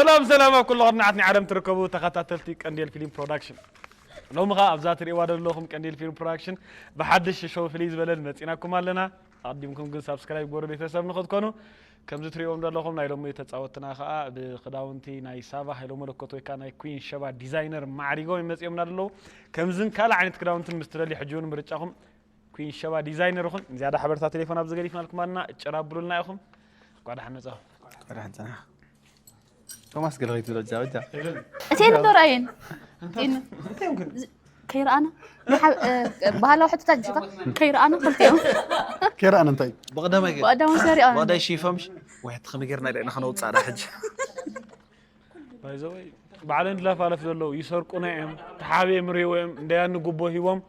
ሰላም ሰላም ኣብ ኩሉ ኩርናዓት ናይ ዓለም ትርከቡ ተኸታተልቲ ቀንዴል ፊልም ፕሮዳክሽን። ሎሚ ኸኣ ኣብዛ ትርእይዋ ዘለኹም ቀንዴል ፊልም ፕሮዳክሽን ብሓድሽ ሾው ፍልይ ዝበለን መጺናኩም ኣለና። ኣቐዲምኩም ግን ሳብስክራይብ ግበሩ ቤተሰብ ንኽትኮኑ። ከምዚ ትርእይዎም ዘለኹም ናይ ሎሚ ተጻወትና ኸኣ ብኽዳውንቲ ናይ ሳባ ሃይለ መለኮት ወይ ከኣ ናይ ኩዊን ሸባ ዲዛይነር ማዕሪጎም ይመጽኦምና ኣለዉ። ከምዝን ካልእ ዓይነት ክዳውንትን ምስ ትደልዩ ሕጂ እውን ምርጫኹም ኩዊን ሸባ ዲዛይነር ይኹን። ንዝያዳ ሓበሬታ ቴሌፎን ኣብዚ ገዲፍናልኩም ኣለና። ጭር ኣብሉልና ኢኹም። እንኳዕ ደሓን መጻኹም። እንኳዕ ደሓን ጸናሕ። ቶማስ ገለ ከይትብሎ ጃ፣ ጃ። እሴን ዶ ራየን? እንታይ እንታይ እዮም ግን? ከይረኣና? ንሓ-፣ እ፣ ባህላዊ ሕቶታት ጅፋ? ከይረኣና ክልቲኦም። ከይረኣና እንታይ? ብቐዳማይ ገ-፣ ብቐዳማይ ሰሪኣ። ብቐዳይ ሽይፎም ሽ-፣ ወይ፣ እቲ ከመይ ጌርና ኢለ ኢና ከነውጽኣ ዳ ሕጂ? ባይዘወይ፣ ባዕለን ድላፋለፍ ዘለዉ ይሰርቁና እዮም፣ ተሓቢኦም ርእይዎም እዮም፣ እንደያን ንጉቦ ሂቦም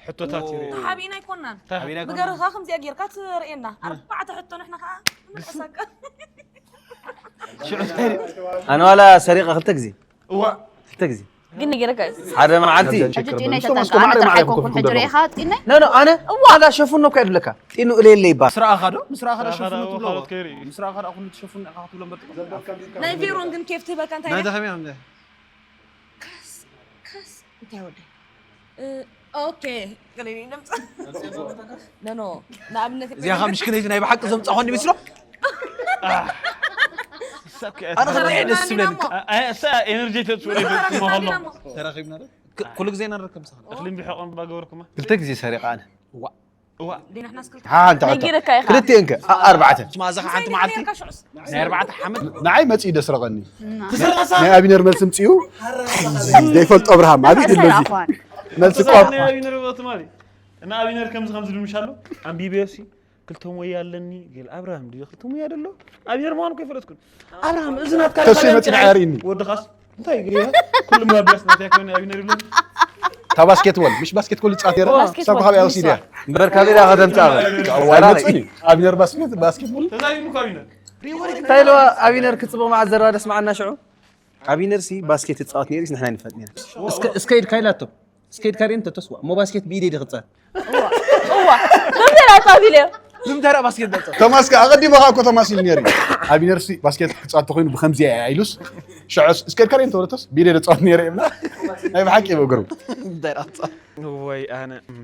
ሕቶታት ይርእዩ። ተሓቢእና ኣይኮናን። ተሓቢእና ኣይኮናን። ብገርኻ ከምዚኣ ጌርካ ትርእየና። ኣርባዕተ ሕቶ ንሕና ከኣ ንምንእሳቀ። ሽዑ እንታይ ሪ-፣ ኣነ ዋላ ሰሪቐ ክልተ ግዜ። እዋ። ክልተ ግዜ። ግን ነጊረካ እዩ። ሓደ መዓልቲ። ሕጂ ጢነይ ተጠንቀቕ። ኣነ ጥራሕ ኣይኮንኩን ሕጂ ርኢኻ ጢነይ? ኖ፣ ኖ፣ ኣነ እዋ። ዋላ ሸፍኖ እኮ የድለካ። ጢኑ እለየለ ይባል። ምስ ረኣኻ ዶ? ምስ ረኣኻ ዶ ሸፍኖ ትብሎ? ካልኦት ከይርኢ። ምስ ረኣኻ ዶ ኣኹን ትሸፍኖ ኢኻ ክትብሎ እምበር። ናይ ቬሮን ግን ኬፍ ትህበካ እንታይ ናይ እያ? ደኸም እዮም። ከስ፣ ከስ፣ እንታይ ወደይ? እ፣ ኦኬ። ገለ ድምፅ። ኖ፣ ኖ። ንኣብነት እዚኣ ካብ ምሽክለቲ ናይ ብሓቂ ዘምጻ ኾን ይመስሎ? ኣነ ከመይ ደስ ዝብለኒ። ኣይ፣ ኣይ፣ እሳ ኤነርጂ ተጽውረ ይፈልጥ መሃሎ። ተራኺብና ዶ? ክ-፣ ኩሉ ግዜ ኢና ንርከብ ምሳኻ። እኽሊ እምቢ ሕቖን ባገበርኩማ። ክልተ ግዜ ሰሪቐ ኣነ። ዋ። ዋ። ሓንቲ ሓቶ። ነጊረካ ኢኻ። ክልቲኤን ከ? ኣ-፣ ኣርባዕተ። ማእዛ ሓንቲ መዓልቲ። ናይ ኣርባዕተ ሓመድ። ንዓይ መጺኡ ደስረቐኒ። ትስረቐሳ? ናይ ኣቢነር መልሲ ምጺኡ። ዘይፈልጦ ኣብርሃም፣ ኣበይ ዘሎ እዚ? መልሲ ቆብ። ናይ ኣቢነር ትማሊ። እና ኣቢነር ከምዚ ከምዚ ድምሽ ኣሎ። ኣንቢብዮሲ። ክልተ ሞያ ኣለኒ። ገል ኣብርሃም ድዩ? ክልተ ሞያ ደሎ? ኣቢነር ምዃኑ እኮ ኣይፈለጥኩን። ኣብርሃም፣ እዚ ናትካ ተስፋ ይመጽእ ንዓይ ኣርእኒ። ወድኻስ? እንታይ እግሪ እያ? ኩሉ መቢያስ ናትያ ኮይኑ ኣቢነር ይብለኒ። ካብ ባስኬትቦል፣ ምሽ ባስኬትቦል ይጻወት ነይረ? ባስኬትቦል ሳብ ካበይ ኣውሲድያ? እምበር ካበይ ደኣ ከተምጽኣ? ዋይ መጽእኒ። ኣቢነር ባስኬት፣ ባስኬትቦል። ተዛይኑ እኮ ኣቢነር። እንታይ ኢልዋ ኣቢነር ክጽብቕ መዓት ዘረባ ደስ መዓና ሽዑ? ኣቢነርሲ ባስኬት ይጻወት ነይሩ፣ ንሕና ንፈልጥ ነይሩ። እስከ፣ እስከ ኢድካ ኢላቶ። እስከ ኢድካ ርኤን ተተስዋ። እሞ ባስኬት ብኢደይ ዲኺ ክጻወት? እዋ፣ እዋ። ከምዚ ኢላ ጻወት ኢለዮ። ንምንታይ ደኣ ባስኬት ደኣ ጻወት? ቶማስ ከ ኣቐዲሙ ኸኣ እኮ ቶማስ ኢሉ ነይሩ እዩ። ኣቢነርሲ ባስኬት ክጻወት ተኾይኑ ብኸምዚ እየ ኢሉስ፣ ሽዑስ እስከ ኢድካ ርኤን ተበለቶስ ብኢደይ ደጻወት ነይረ ይብላ። ናይ ብሓቂ ይበግሩ። እንታይ ደኣ ጻወት? ወይ ኣነ፣ እም።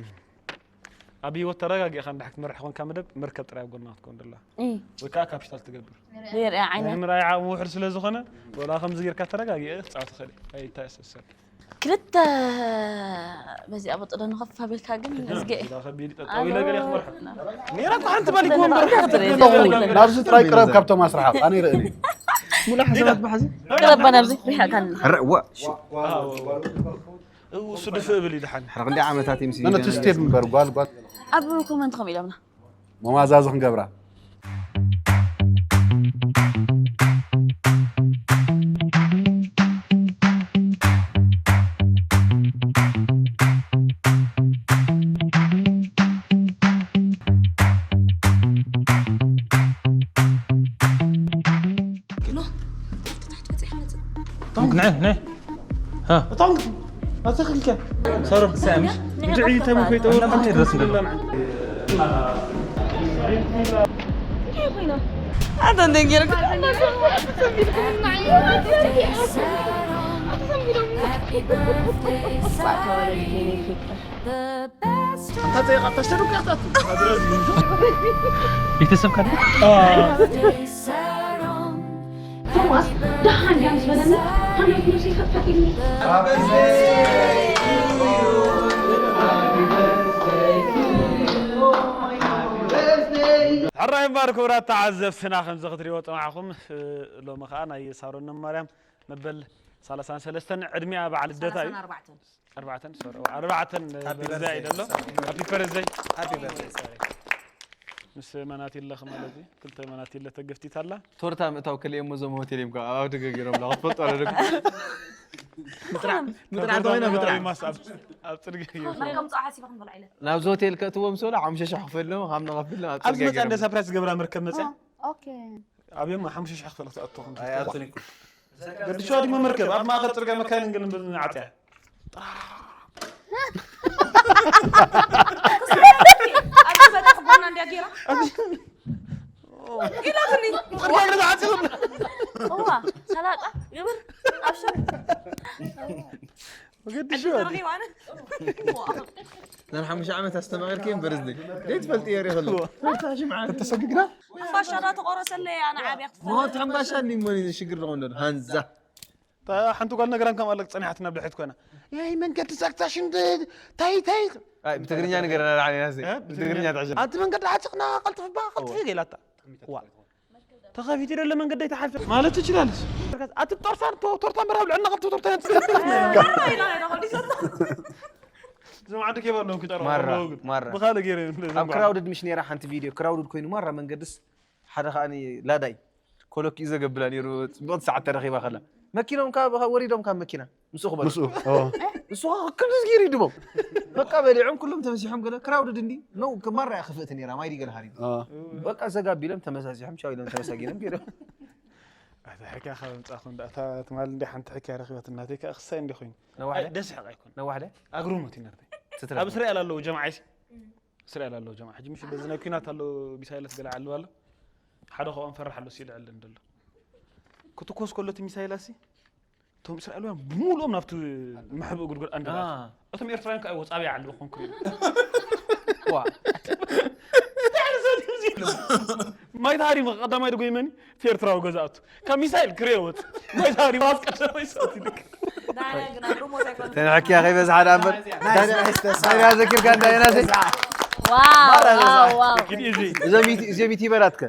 ኣብ ህይወት ተረጋጊእኻ እንድሕር ክትመርሕ ኮንካ መደብ መርከብ ጥራይ ኣብ ጎንኻ ክትከውን ደላ። እይ። ወይ ከዓ ካፒታል ትገብር። የርኢ ዓይነት። ናይ ምርኣይ ዓቕሚ ውሑድ ስለ ዝኾነ፣ ወላ ከምዚ ጌርካ ተረጋጊእ ክትጻወት ትኽእል። ኣይታሰሰብ። ክልተ በዚኣ በጥዶ ንኸፍ ኣቢልካ ግን እዝገ። ኢላ ከቢድ ጠጠው ኢለ ገለ ክመርሖ። ኔራ እኮ ሓንቲ ባሊክ ወንበር። ናብዚ ጥራይ ቅረብ ካብቶም ኣስራሓ። ኣነ ይርእኒ። ሙላ ሓሳባት ብሓዚ። ቅረባ ናብዚ ሪሓካልና። ሕረ፣ ዋ፣ ሽ-፣ ኣዎ። እሱ ድፍእ ብል እዩ ደሓን። ሕረ ክንደይ ዓመታት እዩ ምስ መን እቲ ስቴፕ እምበር ጓል፣ ጓል። ኣብ ኮመንት ከም ኢሎምና። መማዛዚ ክንገብራ። ኖ፣ ንዕ፣ ንዕ። ሃ። እቶም ኣተክልከ ሰሮ ሳምሽ ንዕ ተመፈይጠው። ኣንተ እንደንጌር ቤተሰብ ካለ ቶማስ ደሓን ድያ ምስ በለኒ፣ ኣነ ነብሰይ ፈትፈት ኢሉኒ። ሕራይ እምበር ክቡራት ተዓዘብትና፣ ከምዚ ክትሪእዎ ጽማዕኹም፣ እ፣ ሎሚ ኸኣ ናይ ሳሮን ማርያም መበል ሰላሳን ሰለስተን ዕድሚኣ በዓል ልደታ እዩ። ሰላሳን ኣርባዕተን። ኣርባዕተን፣ ሶሪ፣ ኣርባዕተን ሃፒ በርዝደይ በርዝደይ። ኣይደሎ። ሃፒ በርዝደይ። ሃፒ በርዝደይ፣ ሶሪ። ምስ መናቲለ ማለት እዩ። ክልተ መናቲለ ተገፍቲት ኣላ። ቶርታ ምእታው ከልእሞ እዞም ሆቴል እዮም ካብ ኣብ ደገ ገይሮም ላ ክትፈልጡ ኣለኩም። ምጥራዕ፣ ምጥራዕ ተኾይና ምጥራዕ። ማስ ኣብ፣ ኣብ ጽርግያ እዩ። ማይ ከምጽኦ ሓሲበ ክንበልዓ ኢለ። ናብዚ ሆቴል ከእትዎም ስበሉ ሓሙሽተ ሽሕ ክፈልሎም፣ ካብ ንኸፍል ኣብ ኣብዚ ጽርግያ መጽኣ እንደ ገይሮም። ሳፕራይዝ ገብራ መርከብ መጽኣ። ኦኬ። ኣብዮም ሓሙሽተ ሽሕ ክፈል ክትኣትኹም። ኣይ፣ ኣትኹም። ገድሾ ድማ መርከብ ኣብ ማእከል ጽርግያ መካይን እንግል እንብል ንዓጽያ። ኣብዚ በጣም ጎና እንዲያ ጌራ። ኢላትኒ። ጽርግያ ግዳ ዓጽዩ። እዋ፣ ሰላጣ። ዕድል ተረኺቡ ኣነ። ናይ ሓሙሽተ ዓመት ኣስተማቒርኪ እምበር እዝኒ ዘይትፈልጥዮ ሪኢ ከሎ። ተሰግግና ሕምባሻ እናተቆረሰለይ ኣነ ዓብያ ክትፈልጥ። መሆት ሕምባሻ እንዲ እሞ ሽግር ደኾን ዶ ሃንዛ። ሓንቲ ጓል ነገራን ከም ኣለክ ጸኒሓት ናብ ድሕት ኮይና ያይ መንገዲ ዘግታሽ እንድ ታይ ታይ ኣይ ብትግርኛ ንገረና ደሓን ኢና ሲ እ? ብትግርኛ ትሕሸና ኣቲ መንገዲ ዓፂቕና ቀልጥፍባ ቀልጥፊ ገላታ ዋ ተኸፊቱ ደሎ መንገዲ ኣይተሓልፈ ማለት ትችላለች ኣቲ ጦርሳን ቶርታ መራብ ልዕና ቀልጥፍ ቶርታ ኢላ ኢላ ወዲሰቶ። እዞም ዓዲ ኬባ ኣለዎም ክጠርሑ ማራ ኣለዎ ግን ማራ ብኻልእ ገይረ ኣብ ክራውድድ ምሽ ነራ ሓንቲ ቪድዮ ክራውድድ ኮይኑ ማራ መንገድስ ሓደ ከዓኒ ላዳይ ኮለኪኡ ዘገብላ ነይሩ ጽቡቕቲ ሰዓት ተረኺባ ከላ መኪኖም ካብ ወሪዶም ካብ መኪና ምስኡ ክበሉ ምስኡ እሱ ከምዚ ገይሩ ይድቦም በቃ በሊዖም ኩሎም ተመሲሖም ገለ ክራውድድ እንዲ ነው ማራ እያ ክፍእቲ ነይራ ማይ ዲገለ ሃሪም በቃ ዘጋቢሎም ተመሳሲሖም ቻው ኢሎም ተመሳጊኖም ገይሮም ኣታ ሕክያ ካብ ምጻኹም ዳእታ ትማል እንዲ ሓንቲ ሕክያ ረኺበት እናተይ ከኣ ክሳይ እንዲ ኮይኑ ነዋሕደ ደስ ሕቕ ኣይኮን ነዋሕደ ኣግርሞት ይነርተ ትትረፍ ኣብ እስራኤል ኣለዉ ጀምዓ ይሲ እስራኤል ኣለዉ ጀምዓ ሕጂ ምሽ በዚ ናይ ኩናት ኣሎ ሚሳይለት ገለ ዓልብ ኣሎ ሓደ ካብኦም ፈርሕ ኣሎ ሲል ዕል እንደሎ ክትኮስ ከሎ እቲ ሚሳይል ኣሲ እቶም እስራኤላውያን ብምሉኦም ናብቲ መሕብእ ጉድጉድ ኣንደራት እቶም ኤርትራውያን ከዓ ወፃቢ ይዓልቡ ኮንክሪት ዋ ማይ ተሃሪሙ ቀዳማይ ደጎይመኒ እቲ ኤርትራዊ ገዛእቱ ካብ ሚሳይል ክሬ ወፅ ማይ ተሃሪሙ ኣስ ቀዳማይ ሰት ይልክ ተንሕክያ ከይበዝሓ ዳ እምበር ዳንያ ዘኪርካ እንዳየናሰይ ዋው ዋው ዋው ኪድ ኢዚ እዞም ዩቲ- እዚኦም ዩቲበራት ከ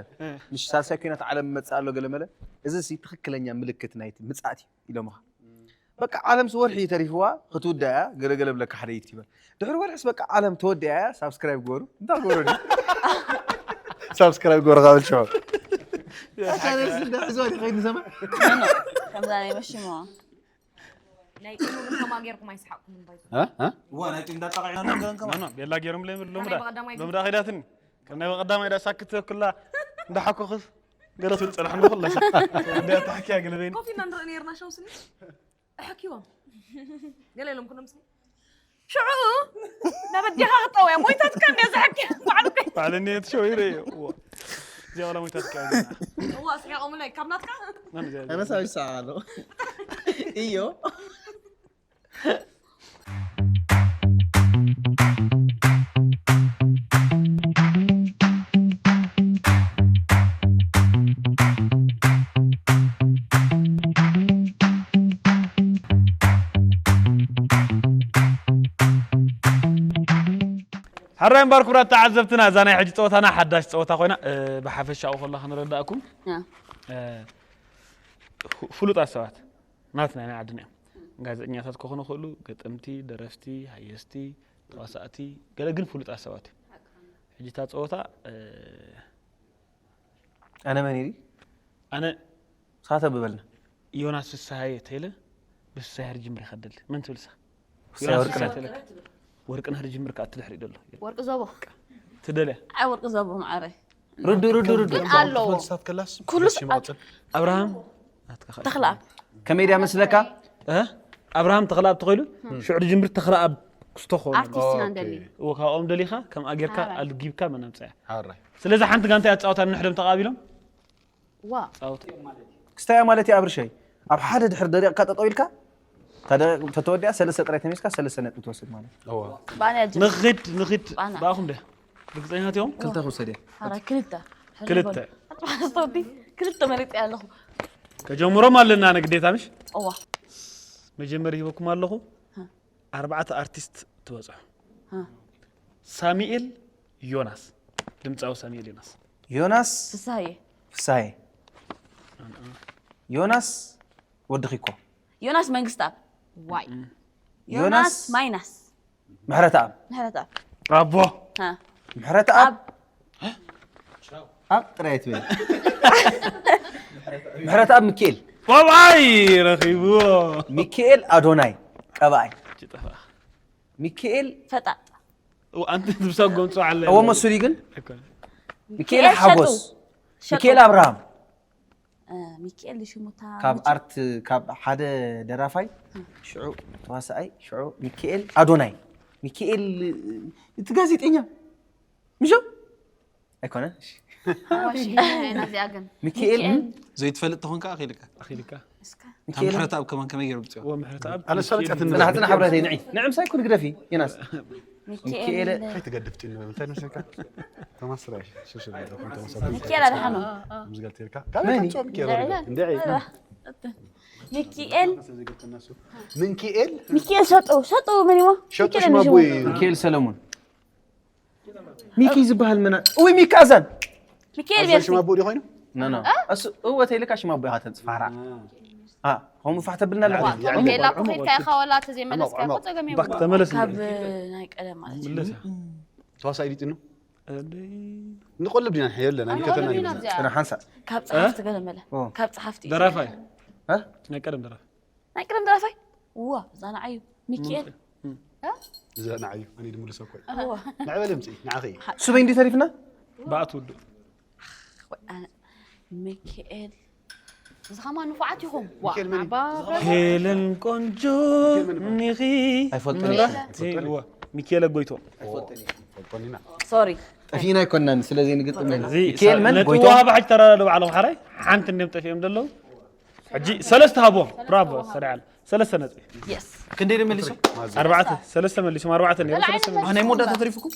ምሽ ሳልሳይ ኩናት ዓለም መፅእ ኣሎ ገለ መለ እዚ ሲ ትኽክለኛ ምልክት ናይቲ ምፅኣት እዩ ኢሎምኻ በቃ ዓለም ሲ ወርሒ ተሪፍዋ ክትውዳ እያ ገለገለ ብለካ ሓደ ዩቲበር ድሕሪ ወርሒስ በቃ ዓለም ተወዲኣ እያ ሳብስክራይብ ግበሩ እንታይ ግበሩ ሳብስክራይብ ግበሩ ካብ ሽዑ ሕዝዋ ዲኸይድ ንሰማ ከምዛ ናይ መሽሞ ናይ ቅድሚ ግን ከማ ጌርኩም ኣይስሓቅኩምን ባይ እ? እ? እዋ ናይ ጢም እንዳጣቂዕና ንገረን ከማ ማኖ ቤላ ገይሮም ለይ ሎምዳ ናይ በቐዳማይ ሎምዳ ከይዳትኒ ከም ናይ በቐዳማይ ዳ ሳክት ኩላ እንዳሓኮኽስ ገለ ትብል ጸናሕኒ ኩላ እንደ ተሕኪያ ገለ በይን ኮፍ ኢልና ንርኢ ነርና ሸው ስኒ ኣሕኪዎም ገለ ኢሎም ኩሎም ስኒ ሽዑ ናብ ኣዴኻ ክጠውያ ሞይታትካ እንደ ዘሕኪያ ባዕሉ ባዕለኒ እቲ ሸው ይረ እዚያ ዋላ ሞይታትካ እዋ ስሒቆምለይ ካብ ናትካ መን እዚያ ኣነ ሳብ ይሰዓሎ እዮ ሓራይ እምበር ክቡራት ተዓዘብትና እዛ ናይ ሕጂ ፀወታና ሓዳሽ ፀወታ ኮይና እ፣ ብሓፈሻኡ ከላ ክንረዳእኩም ያ። እ፣ ፉ- ፍሉጣት ሰባት ናትና ናይ ዓድና እዮም ጋዜጠኛታት ክኾኑ ክእሉ ገጠምቲ ደረፍቲ ሃየስቲ ተዋሳእቲ ገለ ግን ፍሉጣት ሰባት እዮም ሕጂ እታ ፀወታ እ፣ ኣነ መን ኢሊ ኣነ ሳተ ብበልና ዮናስ ፍስሃየ ተይለ ብፍስሃ ርጅምር ይኸደል መን ትብል ሳ ፍስሃየ ወርቅነህ። ወርቅነህ ርጅምር ከዓ ትድሕሪ ደሎ ወርቂ ዘቦ ትደልያ ኣይ ወርቂ ዘቦ ማዕረ ርዱ ርዱ ርዱ ግን ኣለዎ ሳት ከላስ ኩሉ ሰዓት ኣብርሃም ተኽላ ከመይ ድያ መስለካ እ? ኣብርሃም ተኽላኣብ ተኸይሉ ሽዑ ርጅምር ተኽላኣብ ክስተኾኑ ኣርቲስትና እንደሊ እዎ ካብኦም ደሊኻ ከም ኣጌርካ ሓራይ። ኣልጊብካ መናምፀያ ሓራይ ስለዚ ሓንቲ ጋንታ ያፃወታ ንሕደም ተቓቢሎም ዋ ፃወት ክስታያ ማለት እዩ ኣብርሸይ ኣብ ሓደ ድሕር ደቂቕካ ጠጠው ኢልካ እታ ደቂቕ ተተወዲኣ ሰለስተ ጥራይ ተሚስካ ሰለስተ ነጥቢ ትወስድ ማለት እዩ እዋ ባንያ ጅ ንኽድ ንኽድ ባና። ብኣኹም ደ ርግፀኛት እዮም ክልተ ክውሰድ እየ ሓራ ክልተ ክልተ ኣስቶቲ ክልተ መሪጥ ኣለኹ ከጀምሮም ኣለና ንግዴታ ምሽ እዋ መጀመሪ ሂበኩም ኣለኹ ኣርባዕተ ኣርቲስት ትበፅሑ እ። ሳሚኤል ዮናስ ድምፃዊ ሳሚኤል ዮናስ ዮናስ ፍስሃየ ፍሳሄ ዮናስ ወዲ ኺኮ ዮናስ መንግስታብ ዋይ ዮናስ ማይናስ ምሕረተኣብ ምሕረተኣብ ኣቦ እ። ምሕረተኣብ ኣብ ጥራይ ትብል ምሕረተኣብ ሚካኤል ቆብዓይ ረኺብዎ ሚካኤል ኣዶናይ ቀባኣይ ጭጠፋ ሚካኤል ፈጣጥ ኣንቲ ትብሳ ጎንጾ ዓለ እዎ መሱሊ ግን ኣይኮነ ሚካኤል ሓጎስ ሸጡ። ሚካኤል ኣብርሃም እ፣ ሚካኤል ሽሙታ ካብ ኣርት ካብ ሓደ ደራፋይ ሽዑ ተዋሳኣይ ሽዑ ሚካኤል ኣዶናይ ሚካኤል እቲ ጋዜጠኛ ምሾ ኣይኮነን። ሓዋሽ ኢና እዚኣ ግን ሚካኤል ዘይትፈልጥ ተኾንካ ኣኺልካ ኣኺልካ ሚካኤል ምሕረት ኣብ ከማን ከመይ ገይሩ ብፅኦ ወ ምሕረት ኣብ ኣነ ሰለጥ ያትን ጽናሕ ጽናሕ ብረተይ ንዒ ንዕምሳ ይኩን ግደፊ ዮናስ ሚካኤል ሚካኤል ከይትገድፍ ጢኑ እንታይ መስለካ ተማስራ ሽሽ ሚካኤል ኣድሓኖ ምዝገልቲ ኢልካ ካብ ከምፅኦ ሚካኤል ወሪዱ እንድዒ ሚካኤል ምንኪኤል ሚካኤል ሸጡ ሸጡ መን ይሞ ሸጡ ሚካኤል ሽማቡ ንሽሙ። እዩ ሚካኤል ሰለሙን ሚኪ ዝበሃል መና ወይ ሚካ ኣዛን ሚካኤል ኣዛ ቤርሲ ሽማቡ ድዩ ኮይኑ ኖ ኖ እሱ እወ ተይልካ ሽማቡ ኢኻ ተንጽፋራ አ ከምኡ ፋሕ ተብልና ኣለኹ ኦኬ ላኩ ከይድካ ኢኻ ዋላ ተዘይመለስካ እኮ ጸገም የብሉ ተመለስ ካብ ናይ ቀደም ማለት እዩ ምለሳ ተዋሳኢ ዲጢኑ ኣደይ ንቆልብ ዲና ንሕዮ ኣለና ኣነ ንከተና ወለዲና ዲና እዚኣ ረ ሓንሳ ካብ ጸሓፍቲ ገለ መለ ኦ። ካብ ጸሓፍቲ ደራፋይ እ? ናይ ቀደም ደራፋይ ናይ ቀደም ደራፋይ ዋ ዛናዓዩ ሚካኤል እዛ ንዓዩ ኣነ ድምልሶ ኮይ ዋ ንዕበል ምፅኢ ንዓኸ እዩ ሱበይ እንዲ ተሪፍና ብኣት ውዱ ወይ ኣነ ሚካኤል እዚ ኸማ ንፉዓት ኢኹም ዋ ሚካኤል መን እዩ? ኣባባ ሄለን ቆንጆ ኒኺ ኣይፈልጥን ምራሕቲ ዋ ሚካኤል ጎይቶ ኮኒና ሶሪ ጠፊና ኣይኮናን ስለዚ ንግጥም ነና እዚ ሚካኤል መን ነጥቡ ጎይቶ ዋባ ሕጂ ተራዳዶ ባዕሎም ሓራይ ሓንቲ እንዲም ጠፊኦም ዘለዉ ሕጂ ሰለስተ ሃቦም ብራቮ ሰሪዓል ሰለስተ ነጥቢ የስ ክንደይ ድመሊሶም ኣርባዕተ ሰለስተ መሊሶም ኣርባዕተ ነይሩ ሰለስተ መሊሶም ናይ መወዳእታ ተሪፍኩም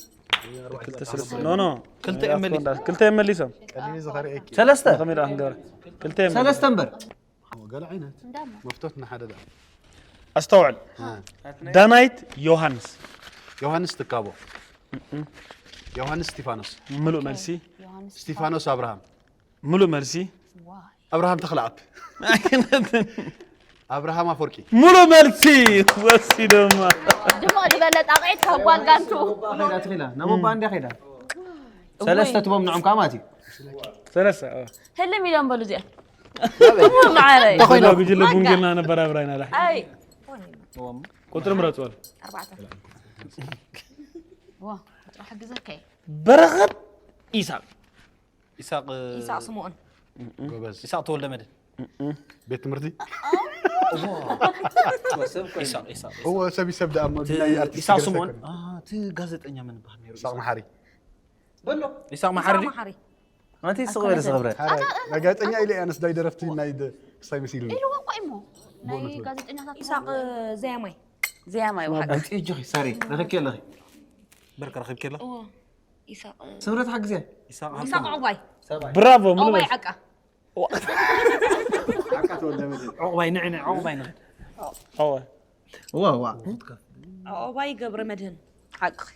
ክልተ ሰለስተ ኖ ኖ ክልተ እዮም መሊሶም ክልተ እዮም መሊሶም ቀሊል ዝኸርእየኪ ሰለስተ ከመይ ደኣ ክንገብረ ክልተ እዮም ሰለስተ እምበር ገለ ዓይነት መፍቶት ንሓደ ደኣ ኣስተውዕል ዳናይት ዮሃንስ ዮሃንስ ትካቦ ዮሃንስ ስቲፋኖስ ምሉእ መልሲ ዮሃንስ ስቲፋኖስ ኣብርሃም ምሉእ መልሲ ዋይ ኣብርሃም ተኽለኣብ ኣብርሃም ኣፈወርቂ ሙሉ መልሲ ወሲዶማ ድሞ ዝበለ ጣቕዒት ካብ ጓል ጋንቱ ከይዳ ትኽኢላ ናብ ኣባ እንዲያ ከይዳ ሰለስተ ትቦም ንዖም ከዓ ማለት እዩ ሰለስተ ህልም ኢሎም በሉ እዚኣ እሞ ማዕረይ ጉጅለ ቡንጌልና ነበር ኣብራይና ላ ኣይ ቁፅሪ ምረፅወል ኣርባዕተ ዋ ቁፅሪ ሓግዘካ እየ በረኸት ኢሳቅ ኢሳቅ ኢሳቅ ስምኦን ጎበዝ ኢሳቅ ተወልደ መድን ቤት ትምህርቲ ኢሳቅ ኢሳቅ እዎ ሰብ ይሰብ ደኣ እሞ ናይ ኣርቲስት ኢሳቅ ገለ ስምኦን ሳይኮን። አ፣ እቲ ጋዜጠኛ መን ይበሃል ነይሩ ኢሳቅ መሓሪ ኢሳቅ መሓሪ መሓሪ ኣንቲ ስቕ በለ ስኽብረ ሓራይ ናይ ጋዜጠኛ ኢለ ኣነስ ናይ ደረፍቲ ናይ ደ- ክስታይ መሲሉ ኢልዎ እኮ እሞ ናይ ጋዜጠኛታት ኢሳቅ ዘያማይ ዘያማይ ወሓቂ ኣምፅኡ እጆኺ ሳሪ ረኺብኪ ኣለኺ በርካ ረኺብኪ ኣላ እዎ ኢሳቅ ስምረት ሓግዝያ ኢሳቅ ኢሳቅ ዕባይ ብራቮ ሙሉ ኦባይ መልሲ ዓቃ ዓቃ ተወልደ መድህን ዕቁባይ ንዒ ንዒ ዕቁባይ ንኺድ ኦወ ዋ ዋ ኦባይ ገብረ መድህን ሓቅኺ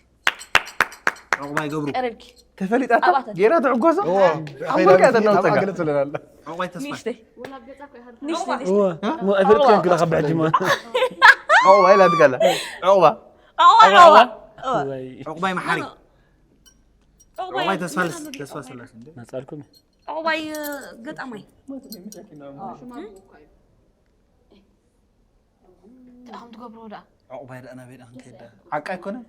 ዕቑባይ ገብሩ ቀረብኪ ተፈሊጣታ ኣባተ ጌራ ትዕጎዞ እዎ ኣሞልካ ተናውፀካ ገለ ትለናለ ዕቁባይ ተስፋ ንእሽተይ ንእሽተይ ንእሽተይ ኣይፈልጥክን ክላ ካብ ሕጂ ማ ዕቑባ ኢላ ትጋላ ዕቑባ ዕቑባ ዕቑባ ዕቁባይ መሓሪ ዕቑባይ ዕቁባይ ተስፋ ተስፋ ስላሴ መፃልኩም ዕቑባይ ገጣማይ ኣኹም ትገብርዎ ደኣ ዕቁባይ ደኣ ናበይ ደኣ ክንከይድ ደኣ ሓቂ ኣይኮነን